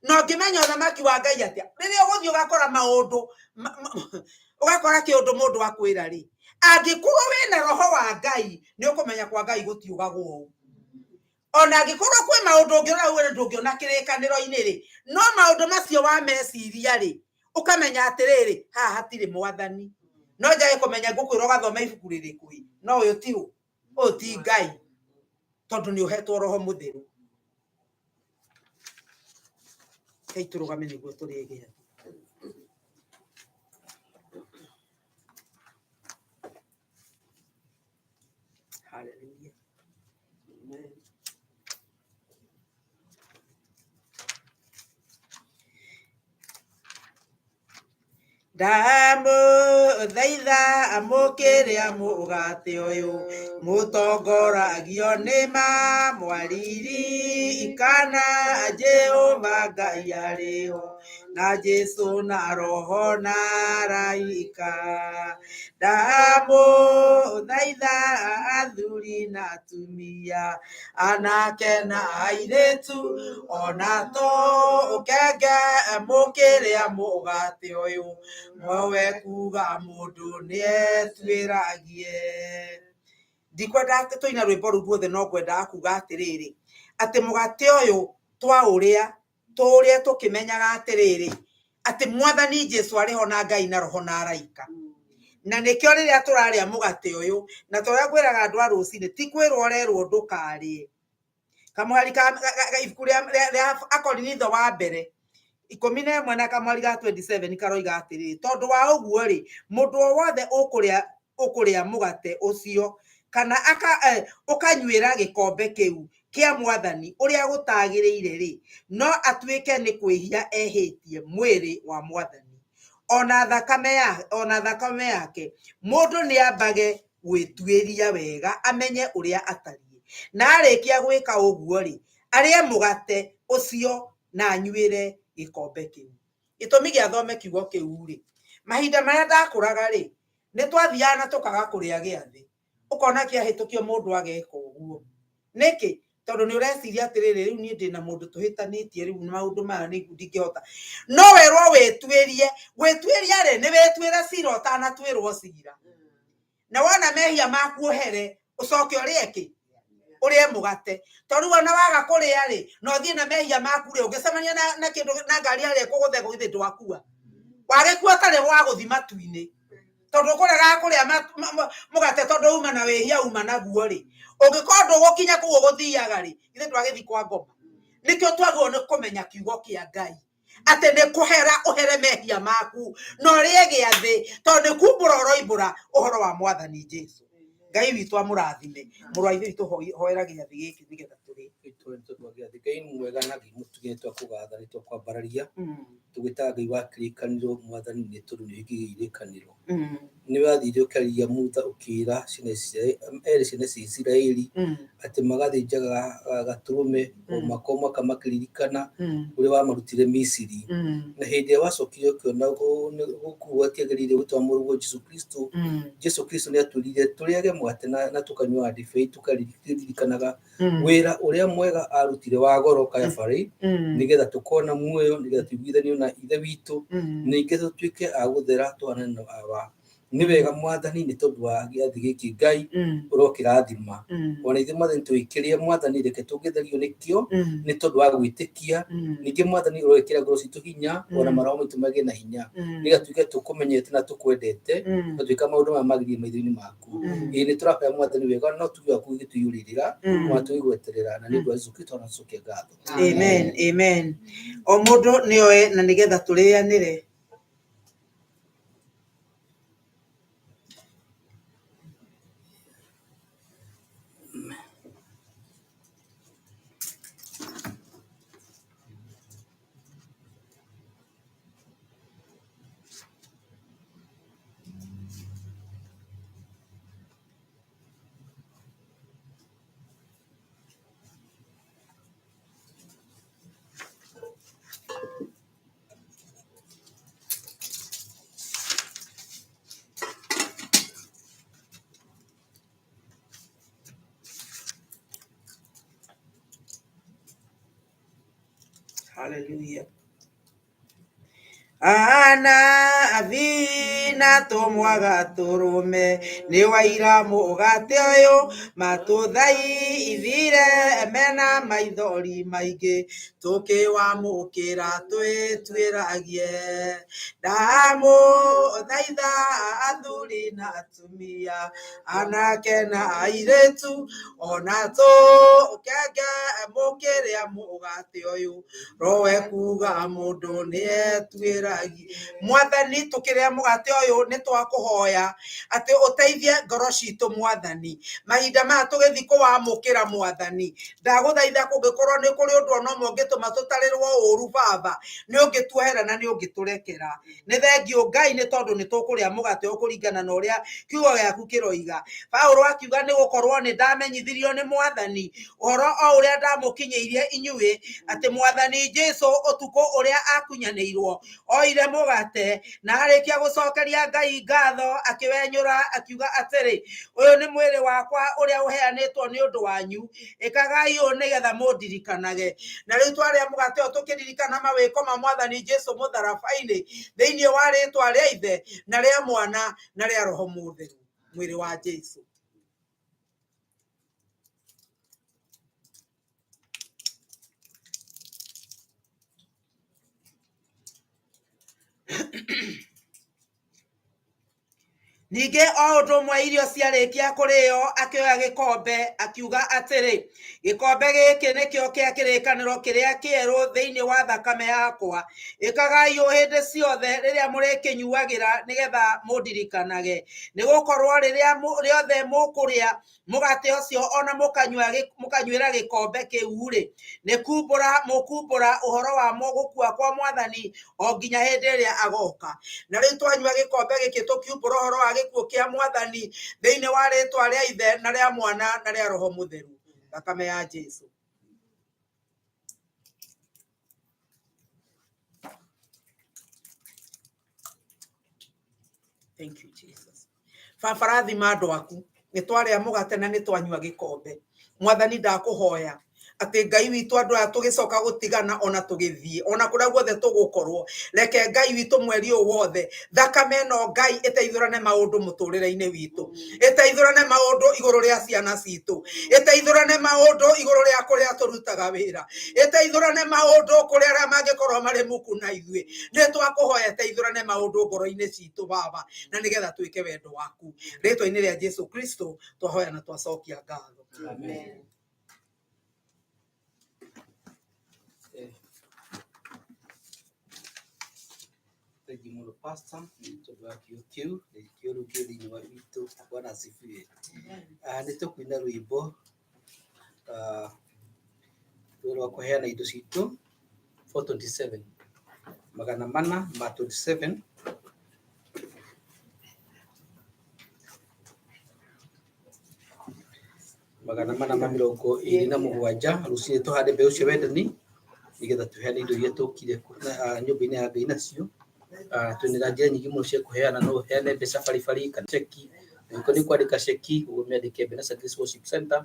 Na ũngĩmenya ũthamaki wa Ngai atĩa? Rĩrĩa ũgũthiĩ ũgakora maũndũ, ũgakora kĩũndũ mũndũ akwĩra rĩ, angĩkorwo wĩna roho wa Ngai, nĩ ũkũmenya kwa Ngai gũtiugagwo ũũ. Ona angĩkorwo kwĩ maũndũ ũngĩrora uge ndũngĩona kĩrĩkanĩro-inĩ rĩ, no maũndũ macio wa meciria rĩ, ũkamenya atĩrĩrĩ, haha hatirĩ Mwathani. No njage kũmenya ngũkwĩra ũgathoma ibuku rĩrĩkũ ĩ, no ũyũ ti ũ, ũyũ ti Ngai, tondũ nĩ ũhetwo roho mũtheru. Rekei tũrũgame nĩguo tũrĩe gĩathĩ. Hallelujah. Amen. Ndamũthaitha amũkĩre mũgate ũyũ, mũtongoragio nĩ mamwaririkana Jehova Ngai arĩ ho, na Jesũ na Roho na araika. Ndamũthaitha athuri na atumia, anake na airĩtu, ona tũkenge mũkĩrĩa mũgate ũyũ, mwowe kuga mũndũ nĩetuĩragie. Ndikwenda atĩ tũine rwĩmbo rũu ruothe, no ngwendaga kuga atĩrĩrĩ, atĩ mũgate ũyũ twaũrĩa, tũũrĩe tũkĩmenyaga atĩrĩrĩ, atĩ Mwathani Jesu arĩ ho na Ngai na Roho na araika. Na nĩkĩo rĩrĩa tũrarĩa mũgate ũyũ, na torĩa ngwĩraga andũ a rũcinĩ, ti kwĩrwo ũrerwo ndũkarĩe. Kamũhari ka ibuku rĩa Akorinitho wa mbere 11 na kamũhari ga 27 karoiga atĩrĩrĩ, tondũ wa ũguo rĩ, mũndũ o wothe ũkũrĩa mũgate ũcio kana ũkanyuĩra gĩkombe kĩu kĩa Mwathani ũrĩa gũtagĩrĩire rĩ, no atuĩke nĩ kwĩhia ehĩtie mwĩrĩ wa Mwathani ona thakame yake. Mũndũ nĩ ambage gwĩtuĩria wega amenye ũrĩa atariĩ, na arĩkia gwĩka ũguo rĩ, arĩe mũgate ũcio na anyuĩre gĩkombe kĩu. Gĩtũmi gĩa thome kiugo kĩu rĩ, mahinda marĩa ndakũraga rĩ, nĩ twathiaga na tũkaga kũrĩa gĩathĩ, ũkona kĩahĩtũkio mũndũ ageka ũguo. Nĩkĩ? Tondũ nĩ ũreciria atĩrĩrĩ, rĩu niĩ ndĩna mũndũ tũhĩtanĩtie, rĩu maũndũ maya nĩ ndingĩhota. No werwo wĩtuĩrie, gwĩtuĩria rĩ, nĩ wĩtuĩre cira ũtanatuĩrwo cira. Na wona mehia maku ũhere, ũcoke ũrĩe kĩ? Ũrĩe mũgate. Tondũ rĩu ona waga kũrĩa rĩ, na ũthiĩ na mehia maku rĩ, ũngĩcemania na kĩndũ na ngari harĩa ĩkũgũthe githĩ ndwakua. Wagĩkua ũtarĩ wa gũthiĩ matu-inĩ. Tondũ ũkũregaga kũrĩa mũgate tondũ uma na wĩhia uma naguo rĩ, ũngĩkorwo ndũgũkinya kũu ũgũthiaga rĩ, githĩ ndwagĩthiĩ kwa ngoma. Nĩkĩo twagĩrĩirwo nĩ kũmenya kiugo kĩa Ngai, atĩ nĩ kũhera ũhere mehia maku na ũrĩe gĩathĩ, tondũ nĩ kumbũra ũroimbũra ũhoro wa Mwathani Jesu. Ngai witũ amũrathime. Mũrũ wa Ithe witũ, hoera gĩathĩ gĩkĩ nĩgetha tũrĩe. Ngai nĩ mwega na Ngai mũtugi, nĩ twakũgatha, nĩ twakwambararia, tũgwĩtaga Ngai wa kĩrĩkanĩro. Mwathani, nĩ tondũ nĩ ũhingagia irĩkanĩro. Nĩ wathire ũkĩarĩria Mutha, ũkĩra ere ciana cia Isiraeli atĩ magathĩnjaga gatũrũme o mwaka o mwaka makĩririkana ũrĩa wamarutire Misiri. Na hĩndĩ ĩrĩa wacokire ũkĩona gũkũ gũtiagĩrĩire gũtwara mũrũguo Jesu Kristo, Jesu Kristo nĩ atwĩrire tũrĩage mũgate na tũkanyua ndibei tũkaririkanaga wĩra ũrĩa mwega arutire wa goro Kayabarĩ, nĩgetha tũkona muoyo, nĩgetha tũiguithanio na Ithe witũ, ningĩ tũtuĩke a gũthera tũhanane na Awa. Nĩ wega Mwathani, nĩ tondũ wa gĩathĩ gĩkĩ Ngai ũrokĩrathima. Ona ithuĩ Mwathani tũgĩkĩrĩa, Mwathani, reke tũngĩtherio nĩkĩo nĩ tondũ wa gwĩtĩkia. Ningĩ Mwathani, ũroĩkĩra ngoro citũ hinya, ona maroho maitũ magĩe na hinya, nĩgetha tuĩke tũkũmenyete na tũkwendete, na twĩka maũndũ maya magĩrĩire maitho-inĩ maku. Ĩĩ, nĩ tũrahoya Mwathani wega no tuge waku gĩtũiyũrĩrĩra, ona tũgĩgweterera, na nĩ ũndũ wa Jesu Kristo ona tũcokia ngatho. Amen, amen. O mũndũ nĩ oe na nĩgetha tũrĩanĩre. Hallelujah. Ana athina tũmwaga tũrũme nĩ waira mũgate ũyũ matũthaithire mena maithori maingĩ tũkĩwamũkĩra twĩtuĩragie. Ndamũthaitha athuri na atumia, anake na airĩtu, ona tũkenge mũkĩrĩa mũgate ũyũ, rowe kuga mũndũ nĩetuĩragie. Mwathani, tũkĩrĩa mũgate ũyũ nĩ twakũhoya atĩ ũteithie ngoro citũ Mwathani. Mahinda maya tũgĩthiĩ kũwamũkĩra Mwathani, ndagũthaitha kũngĩkorwo nĩ kũrĩ ũndũ ona ũmwe ũngĩtũma tũtarĩrwo ũru Baba, nĩ ũngĩtuohera na nĩ ũngĩtũrekera. Nĩ thengiũ Ngai nĩ tondũ nĩ tũkũrĩa mũgate ũyũ kũringana na ũrĩa kiugo gĩaku kĩroiga. Paulo akiuga nĩ gũkorwo nĩ ndamenyithirio nĩ Mwathani ũhoro o ũrĩa ndamũkinyĩirie inyuĩ, atĩ Mwathani Jesu ũtukũ ũrĩa akunyanĩirwo Oire mũgate na arĩkia gũcokeria Ngai ngatho, akĩwenyũra akiuga atĩrĩ, ũyũ nĩ mwĩrĩ wakwa ũrĩa ũheanĩtwo nĩ ũndũ wanyu, ĩkagai ũũ nĩgetha mũndirikanage. Na rĩu twarĩa mũgate ũyũ tũkĩririkana mawĩko ma Mwathani Jesu mũtharaba-inĩ, thĩinĩ wa rĩtwa rĩa Ithe na rĩa Mwana na rĩa Roho Mũtheru, mwĩrĩ wa Jesu. Ningĩ o ũndũ ũmwe irio ciarĩkia kũrĩo, akĩoya gĩkombe, akiuga atĩrĩ, gĩkombe gĩkĩ nĩkĩo kĩa kĩrĩkanĩro kĩrĩa kĩerũ thĩinĩ wa thakame yakwa. Ĩkagai ũũ hĩndĩ ciothe rĩrĩa mũrĩkĩnyuagĩra nĩgetha mũndirikanage. Nĩgũkorwo rĩrĩa rĩothe mũkũrĩa mũgate ũcio ona mũkanyuĩra gĩkombe kĩu-rĩ, nĩ kumbũra mũkumbũra ũhoro wa gũkua kwa Mwathani o nginya hĩndĩ ĩrĩa agoka. Na rĩu twanyua gĩkombe gĩkĩ tũkiumbũra ũhoro wa gĩkuũ kĩa Mwathani thĩinĩ wa rĩtwa rĩa Ithe na rĩa Mwana na rĩa Roho Mũtheru, thakame ya Jesu. Thank you, Jesus. Baba, rathima andũ aku, nĩ twarĩa mũgate na nĩ twanyua gĩkombe. Mwathani, ndakũhoya atĩ Ngai witũ andũ aya tũgĩcoka gũtigana ona tũgĩthiĩ ona kũrĩa guothe tũgũkorwo, reke Ngai witũ mweri ũyũ wothe thakame ĩno Ngai ĩteithũrane maũndũ mũtũrĩre-inĩ witũ, ĩteithũrane maũndũ igũrũ rĩa ciana citũ, ĩteithũrane maũndũ igũrũ rĩa kũrĩa tũrutaga wĩra, ĩteithũrane maũndũ kũrĩa arĩa mangĩkorwo marĩ muku na ithuĩ. Nĩ twakũhoya ĩteithũrane maũndũ ngoro-inĩ citũ Baba, na nĩgetha twĩke wendo waku. Rĩtwa-inĩ rĩa Jesu Kristo twahoya na twacokia ngatho. Amen. Thank you mũno pastor nĩ tondũ wa kiugo kĩu nĩ kĩo rĩu kĩ thĩinĩ wa witũ. Bwana asifiwe. Nĩ tũkũina rwĩmbo rwĩmbo rwa kũheana indo citũ 427 magana mana ma 27. Magana mana ma mĩrongo ĩrĩ na mũgwanja. Rũcinĩ tũhande mbeũ cia wendani nĩgetha tũheane indo iria tũkire nyũmba-inĩ ya Ngai nacio. Twĩna njĩra nyingĩ mũno cia kũheana, no ũheane mbeca baribari kana ceki. Angĩkorwo nĩ kwandĩka ceki, ũmĩandĩke Ebenezer Grace Worship Center,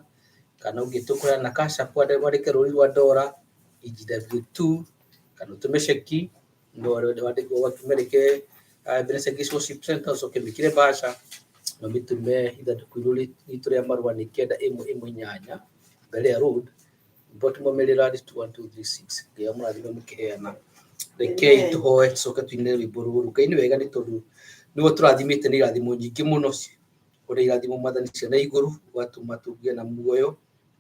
kana ũngĩtua kũheana cash app wandĩke rũri rwa ndora EGW2, kana ũtũme ceki no wandĩke Ebenezer Grace Worship Center, ũcoke wĩkĩre mbaca na ũmĩtũme ithandũkũ ritũ rĩa marũa nĩ 918 Belair Road, Baltimore, Maryland 21236. Ngai amũrathime mũkĩheana. Rekei tũhoe tũcoke tũine rwĩmbo rũrũ. Ngai nĩ wega nĩ tondũ nĩwe tũrathimĩte nĩ irathimo nyingĩ mũno, ũrĩa irathimo Mwathani cia na igũrũ, ũgatũma tũgĩe na muoyo,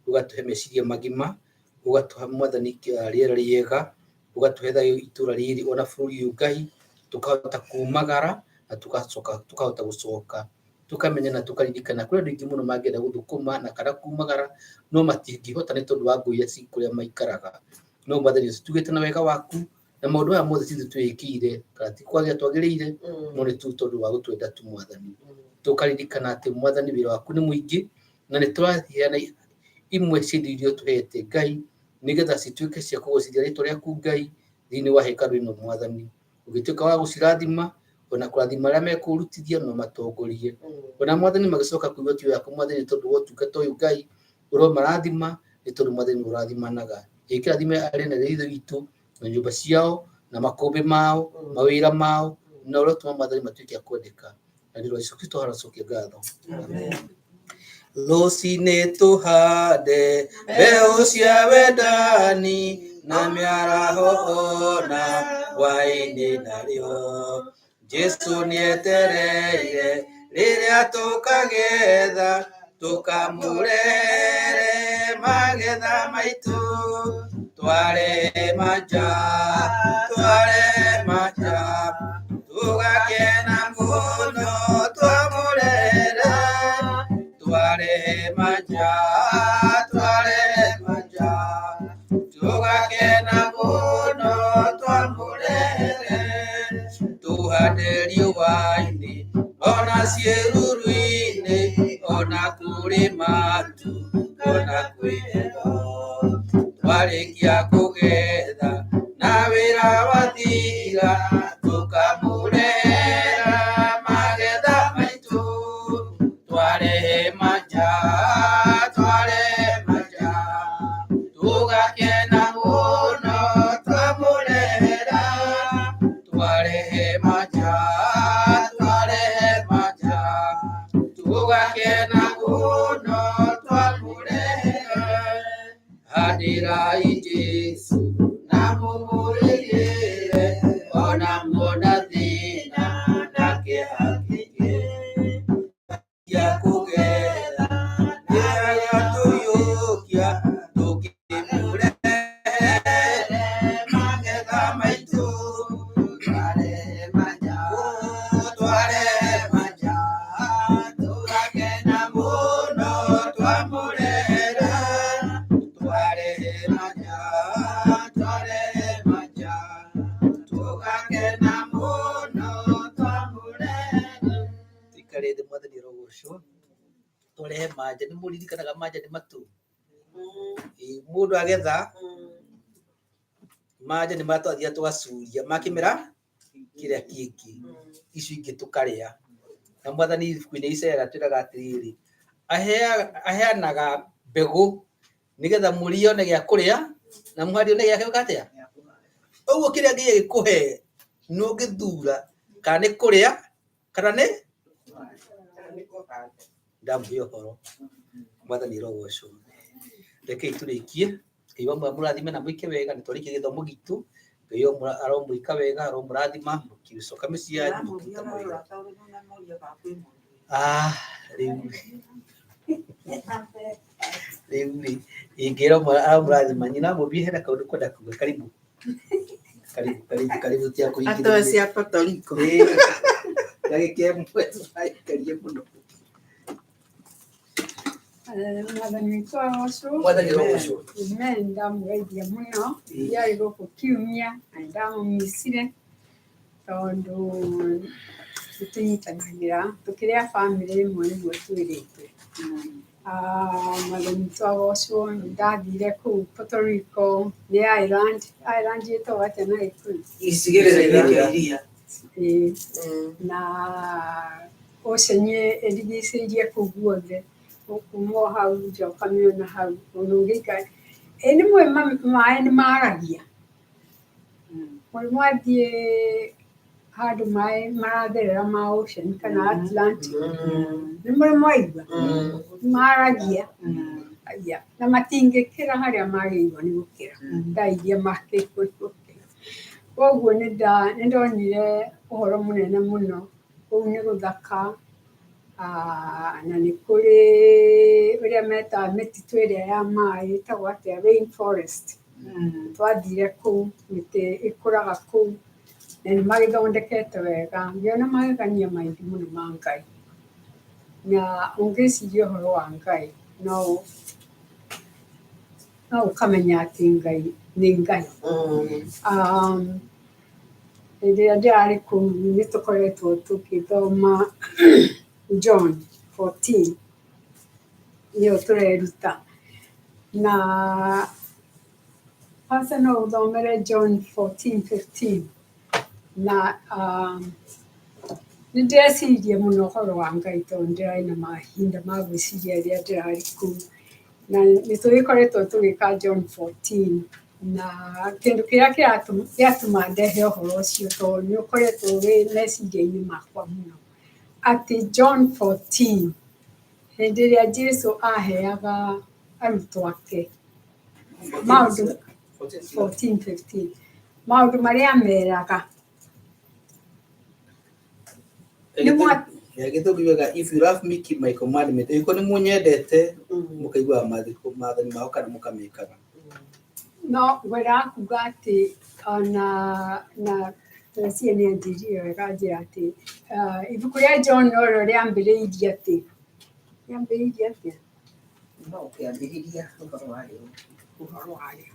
ũgatũhe meciria magima, ũgatũhe Mwathani rĩera rĩega, ũgatũhe thayũ itũra rĩrĩ ona bũrũri ũyũ Ngai, tũkahota kumagara na tũgacoka tũkahota gũcoka tũkamenya na tũkaririkana kũrĩ andũ aingĩ mũno mangĩenda gũthũkũma na kana kumagara no matingĩhota nĩ tondũ wa ngũi iria ci kũrĩa maikaraga. No Mwathani tugĩte na wega waku na maũndũ maya mothe ti ithuĩ twĩĩkĩire kana ti kwagĩra twagĩrĩire, no nĩ tu tondũ wa gũtwenda tu Mwathani. Tũkaririkana atĩ Mwathani wĩra waku nĩ mũingĩ na nĩ tũraheana imwe cia indo iria ũtũhete Ngai nĩgetha cituĩke cia kũgocithia rĩtwa rĩaku Ngai thĩinĩ wa hekarũ ĩno Mwathani. Ũgĩtuĩka wa gũcirathima ona kũrathima arĩa mekũrutithia no matongorie. Ona Mwathani magĩcoka kũigua kiugo gĩaku Mwathani nĩ tondũ wa ũtungata ũyũ Ngai ũromarathima nĩ tondũ Mwathani nĩ ũrathimanaga. Ĩkĩrathime arĩa na ithe witũ na nyũmba ciao na makũmbĩ mao, mawĩra mao, na ũrotũma Mwathani matuĩke a kwendeka. Na nĩ ũndũ wa Jesũ Kristo haracokia ngatho. Amen. Rũcinĩ tũhande mbeũ cia wendani na mĩaraho ona hwaĩ-inĩ narĩo. Jesũ nĩetereire rĩrĩa tũkagetha tũkamũrehere magetha maitũ. Tware manja, tware manja, tũgakena mũno twamũrere. Tware manja, tware manja, tũgakena mũno twamũrere. Tũhande riũa-inĩ ona ciĩruru-inĩ, ona kũrĩ matu, ona kwĩ heho. Twarĩkia kũgetha na wĩra wathira, Ndamũrĩrĩre ona muona thĩna na kĩeha kĩingĩ gĩa kũgetha nĩagatũiyũkia tũkĩmũrehere magetha maitũ twarehe manja twarehe manja tũgakena mũno twamũrehera twarehe manja twarehe manja tũgakena mũno twamũrehera. Tuikare thĩ mwathani arogocwo. Twarehe manja nĩ mũririkanaga manja nĩ matu. Ĩ, mũndũ agetha manja nĩ matwathia tũgacuria makĩmera kĩrĩa kĩngĩ icio ingĩ tũkarĩa. Na mwathani ibuku-inĩ Isaia atwĩraga atĩrĩrĩ, aheanaga mbegũ nĩgetha mũrĩe one gĩa kũrĩa na mũhandi one gĩa gwĩka atĩa. Ũguo kĩrĩa Ngai agĩkũhe nĩ ũngĩthura kana nĩ kũrĩa kana nĩ ndamũhe ũhoro. Mwathani arogocwo. Rekei tũrĩkie. Ngai wa mũrathime na mwĩke wega nĩ twarĩkia gĩthomo gitũ. Ngai aromwĩka wega aromũrathima mũkĩcoka mĩciĩ yanyu mũkĩruta mawĩra. Ah, rĩu rĩu rĩ ingĩra aromũrathima nyina mũthiĩ hena kaũndũ kwenda kuga. Karibu karibu karibu karibu tia Atoe cia Puerto Rico. Ndagĩka ĩmwe tũraikarie mũno. Mwathani witũ arocwo. Mwathani arogocwo. Amen. Ndamũgeithia mũno ndiarĩ gũkũ kiumia na nĩndamũmicire tondũ nĩtũnyitanagĩra tũkĩrĩ a bamĩrĩ ĩmwe nĩguo twĩrĩtwo. Mwathani witũ arocwo. Nĩndathire kũu Puerto Rico nĩ island, island ĩtagwo atĩa na Gĩkũyũ? Icigĩrĩra kĩa iria. Ĩĩ, na ocean ĩrigicĩirie kũu guothe kuma o hau nja ũkamĩona hau ona ũngĩikara ĩ nĩ mũĩ maĩ nĩ maragia mũrĩ mwathiĩ handũ maĩ maratherera ma ocean kana Atlantic nĩ mũrĩ mwaigua maragia aya na matingĩkĩra harĩa magĩrĩirwo nĩ gũkĩra thaa iria magĩrĩirwo nĩ gũkĩra. Koguo nĩ ndonire ũhoro mũnene mũno kũu nĩ gũthaka na nĩ kũrĩ ũrĩa metaga mĩtitũ ĩrĩa ya maĩ ĩtagwo atĩa rain forest. Twathire kũu mĩtĩ ĩkũraga kũu na nĩ magĩthondekete wega ngĩona magegania maingĩ mũno ma Ngai. Na ũngĩciria ũhoro wa Ngai no ũkamenya atĩ Ngai nĩ Ngai. Hĩndĩ ĩrĩa ndĩrarĩ kũu nĩ tũkoretwo tũgĩthoma John 14 nĩyo tũreruta na Pastor no ũthomere John 14:15 na nĩ ndĩreciria mũno ũhoro wa Ngai tondũ ndĩrarĩ na mahinda ma gwĩciria rĩrĩa ndĩrarĩ kũu na nĩ tũgĩkoretwo tũgĩka John 14 na kĩndũ kĩrĩa gĩatũma ndehe ũhoro ũcio tondũ nĩ ũkoretwo wĩ meciria-inĩ makwa mũno atĩ John 14 hĩndĩ ĩrĩa Jesu aheaga arutwo ake maũndũ 14:15 maũndũ marĩa ameraga Gĩthũngũ kiugaga if you love me keep my commandment. Angĩkorwo nĩ mũnyendete mũkaiguaga maathani makwa kana mũkamĩkaga. No ngwendaga kuga atĩ ona na Teresia nĩ anjĩrire wega anjĩra atĩ ibuku rĩa John norĩo rĩambĩrĩirie atĩ rĩambĩrĩirie atĩa? No kĩambĩrĩria ũhoro warĩo. Ũhoro warĩo.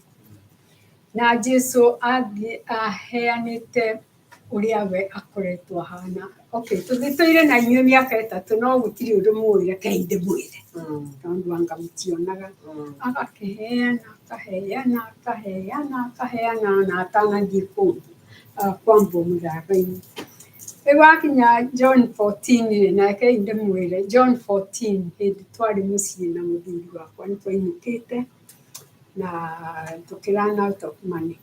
Na Jesu athiĩ aheanĩte ũrĩa we akoretwo ahana. Okay, tũthitũire na inyuĩ mĩaka ĩtatũ no gũtirĩ ũndũ mũĩ rekei ndĩmwĩre tondũ anga mũtionaga. Agakĩheana akaheana akaheana akaheana na atanathiĩ kũndũ kwambwo mũtharaba-inĩ. Rĩu akinya John 14 rĩ, na rekei ndĩmwĩre John 14 hĩndĩ twarĩ mũciĩ na mũthuri wakwa nĩ twainũkĩte na tũkĩ run out of money.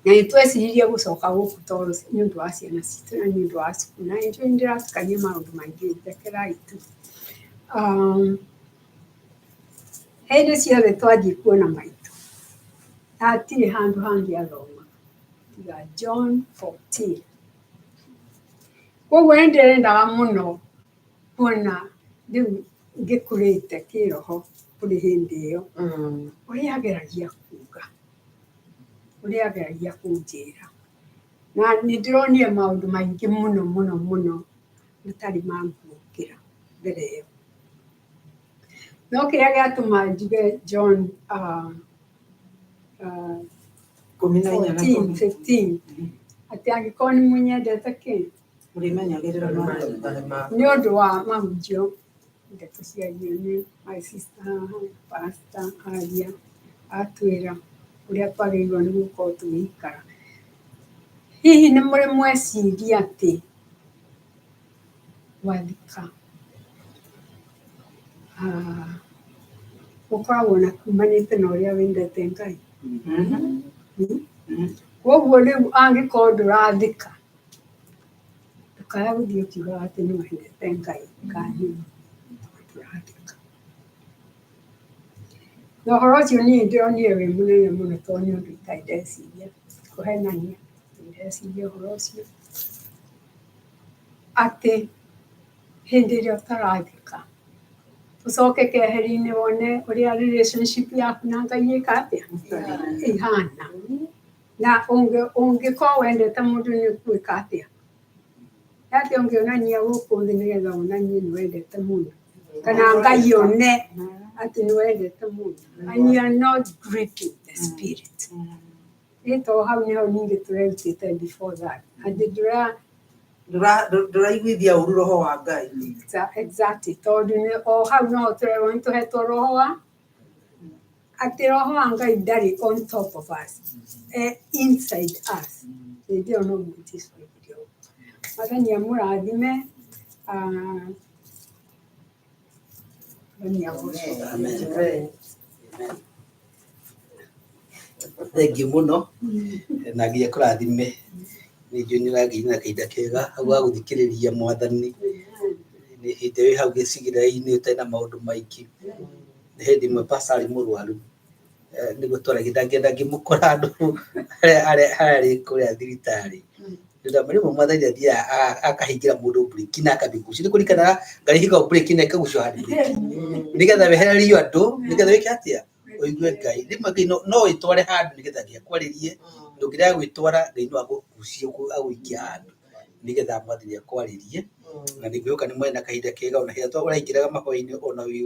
Na nĩ tweciririe gũcoka gũkũ tondũ nĩ ũndũ wa ciana citũ na nĩ ũndũ wa cukuru. Na nĩ njũĩ nĩ ndĩratukania maũndũ maingĩ rekerai tu. Hĩndĩ ciothe twathiĩ kuona maitũ, hatirĩ handũ hangĩ athomaga. Tiga John 14. Koguo nĩ ndĩrendaga mũno kuona rĩu ngĩkũrĩte kĩroho kũrĩ hĩndĩ ĩyo ũrĩa ageragia kuga, ũrĩa ageragia kũnjĩra. Na nĩ ndĩronire maũndũ maingĩ mũno mũno mũno matarĩ manguũkĩra mbere ĩyo. No kĩrĩa gĩatũma njuge John 14 na 14, 10. 15 atĩ angĩkorwo nĩ mũnyendete kĩ Mũrĩmenyagĩrĩra nĩ ũndũ wa mahunjio ndeto ciario nĩ my sister haha, pastor aria atwĩra ũrĩa twagĩrĩirwo nĩ gũkorwo tũgĩikara. Hihi nĩ mũrĩ mweciria atĩ gwathĩka gũkoragwo na kumanĩte na ũrĩa wendete Ngai? Koguo rĩu angĩkorwo ndũrathĩka ndũkaya gũthiĩ ũkiugaga atĩ nĩ wendete Ngai kana ndũrathĩka. Na ũhoro ũcio niĩ ndĩronire wĩ mũnene mũno tondũ nĩ ũndũ itarĩ ndeciria kũhenania ndeciria ũhoro ũcio atĩ hĩndĩ ĩrĩa ũtarathĩka ũcoke keheri-inĩ wone ũrĩa relationship yaku na Ngai ĩka atĩa ĩhana. Na ũngĩkorwo wendete mũndũ nĩ ũgwĩka atĩa? Nĩ atĩa ũngĩonania gũkũ thĩ nĩgetha wonanie nĩ wendete mũndũ kana Ngai one atĩ nĩ wendete mũndũ and you are not grieving the spirit. Ĩ to hau nĩho ningĩ tũrerutĩte before that atĩ ndũra Ndũraiguithia ũru roho wa Ngai. Exactly tondũ nĩ o hau noho tũrerwo nĩ tũhetwo roho wa atĩ roho wa Ngai ndarĩ on top of us, e inside us. Hĩndĩ ĩyo noguo Jesũ oigire ũguo. Mwathani amũrathime, Mwathani agocwo. Amen. Thengiũ mũno na nginya kũrathime nĩ njũĩ nĩ ũragĩire na kahinda kega hau ga gũthikĩrĩria mwathani nĩ hĩndĩ wĩ hau gĩcigĩrĩra-inĩ ũtarĩ na maũndũ maingĩ. Nĩ hĩndĩ ĩmwe pastor arĩ mũrwaru nĩguo twaragia ndangĩenda ngĩmũkora handũ harĩa harĩ kũrĩa thibitarĩ. Rĩmwe mwathani athiaga akahingĩra mũndũ breki na akamĩgucia. Nĩ kũririkana ngari ĩhingagwo breki na ĩkagucio handũ breki nĩgetha wehererio andũ nĩgetha wĩke atĩa ũigue Ngai. Rĩmwe Ngai no wĩtware handũ nĩgetha Ngai akwarĩrie, ndũngĩrega gwĩtwara Ngai no akũgucie agũikie handũ nĩgetha mwathani akwarĩrie. Na nĩ ngwĩhoka nĩ mwarĩ na kahinda kega ona hĩndĩ ĩrĩa ũraingĩraga mahoya-inĩ ona wĩ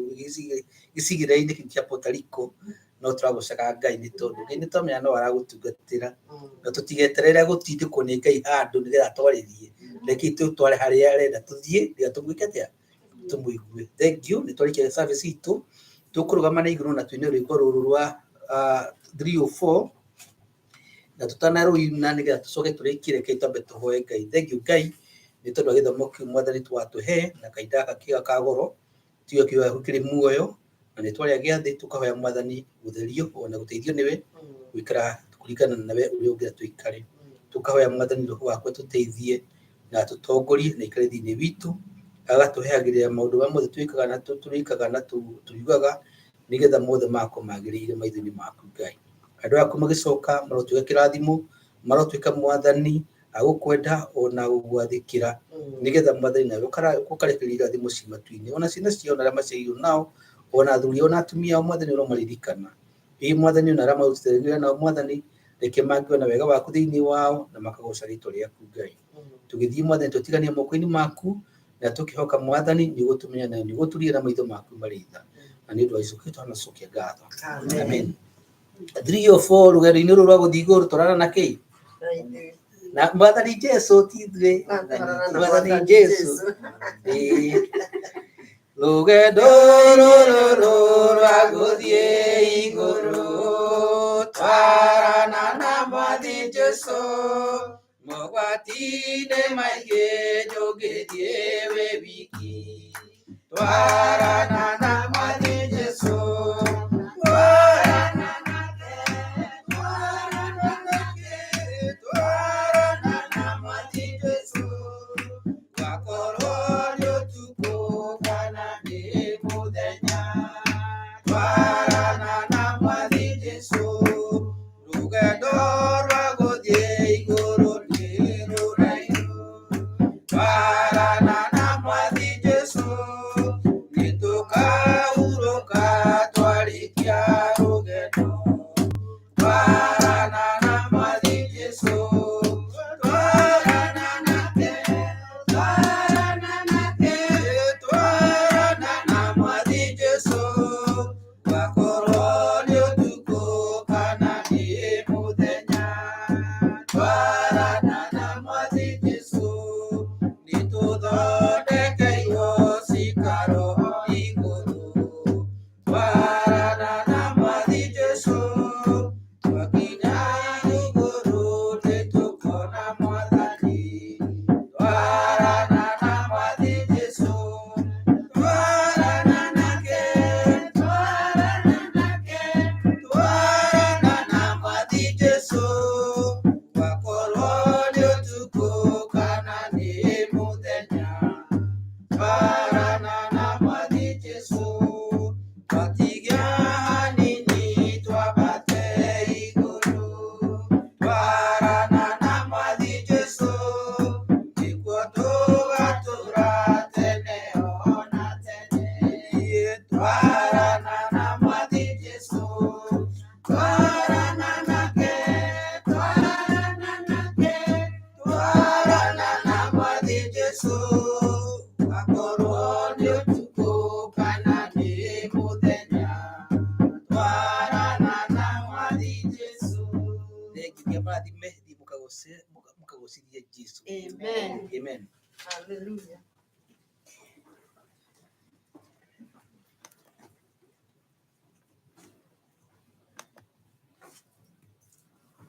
gĩcigĩrĩra-inĩ kĩu kĩa Puerto Rico no tũragocaga Ngai nĩ tondũ Ngai nĩ twamenya no aragũtungatĩra na tũtigeterere gũtindĩkwo nĩ Ngai handũ nĩgetha atwarĩrie. Rekei tũtware harĩa arenda tũthiĩ nĩgetha tũmwĩke atĩa tũmũigue. Thank you nĩ twarĩkia service itũ tũkũrũgama na igũrũ na tuine rwĩmbo rũrũ rwa 304 na tũtanarũina nĩgetha tũcoke tũrĩkie rekei twambe tũhoe Ngai. Thank you Ngai nĩ tondũ wa gĩthomo kĩu mwathani twatũhe na kahinda gaka kega ka goro tuge kiugo gĩaku kĩrĩ muoyo na nĩ twarĩa gĩathĩ tũkahoya mwathani gũtherio ona gũteithio nĩwe gũikara kũringana nawe ũrĩa ũngĩenda tũikare. Tũkahoya mwathani roho waku atũteithie na atũtongorie na aikare thĩinĩ witũ agatũheagĩrĩra maũndũ marĩa mothe twĩkaga na tũrĩkaga na tũriugaga nĩgetha mothe magakorwo magĩrĩire maitho-inĩ maku Ngai. Andũ aku magĩcoka marotuĩka kĩrathimo, marotuĩka mwathani agũkwenda ona gũgwathĩkĩra nĩgetha mwathani nawe ũkarekereria irathimo ci matu-inĩ ona ciana ciao na arĩa maciarirwo nao ona athuri ao na atumia ao mwathani ũromaririkana. Ĩ mwathani ona arĩa marutĩte wĩra nao mwathani reke mangĩona wega waku thĩinĩ wao na makagoca rĩtwa rĩaku Ngai. Tũgĩthiĩ mwathani tũtiganie moko-inĩ maku na tũkĩhoka mwathani nĩ ũgũtũmenya na nĩ ũgũtũria na maitho maku marĩ tha. Na nĩ ũndũ wa Jesũ Kristo anacokia ngatho. Amen. 304 rũgendo-inĩ rũrũ rwa gũthiĩ igũrũ tũrara na kĩ? Na mwathani Jesũ ti ithuĩ, mwathani Jesũ. Ĩĩ. Rũgendo rũrũ rwa gũthiĩ igũrũ twarana na mwathi Jesũ mogwati-inĩ maingĩ ndũngĩthiĩ wĩ wiki twarana na mwathi Jesũ twarana nake twarana nake twarana na mwathi Jesũ gwakorwo nĩ ũtukũ kana nĩ mũthenya twarana na mwathi Jesũ rũgendo rwa gũthiĩ igũrũ. anjigi amarathime, thiĩ mũkagocithie Jesu. Amen. Amen. Hallelujah.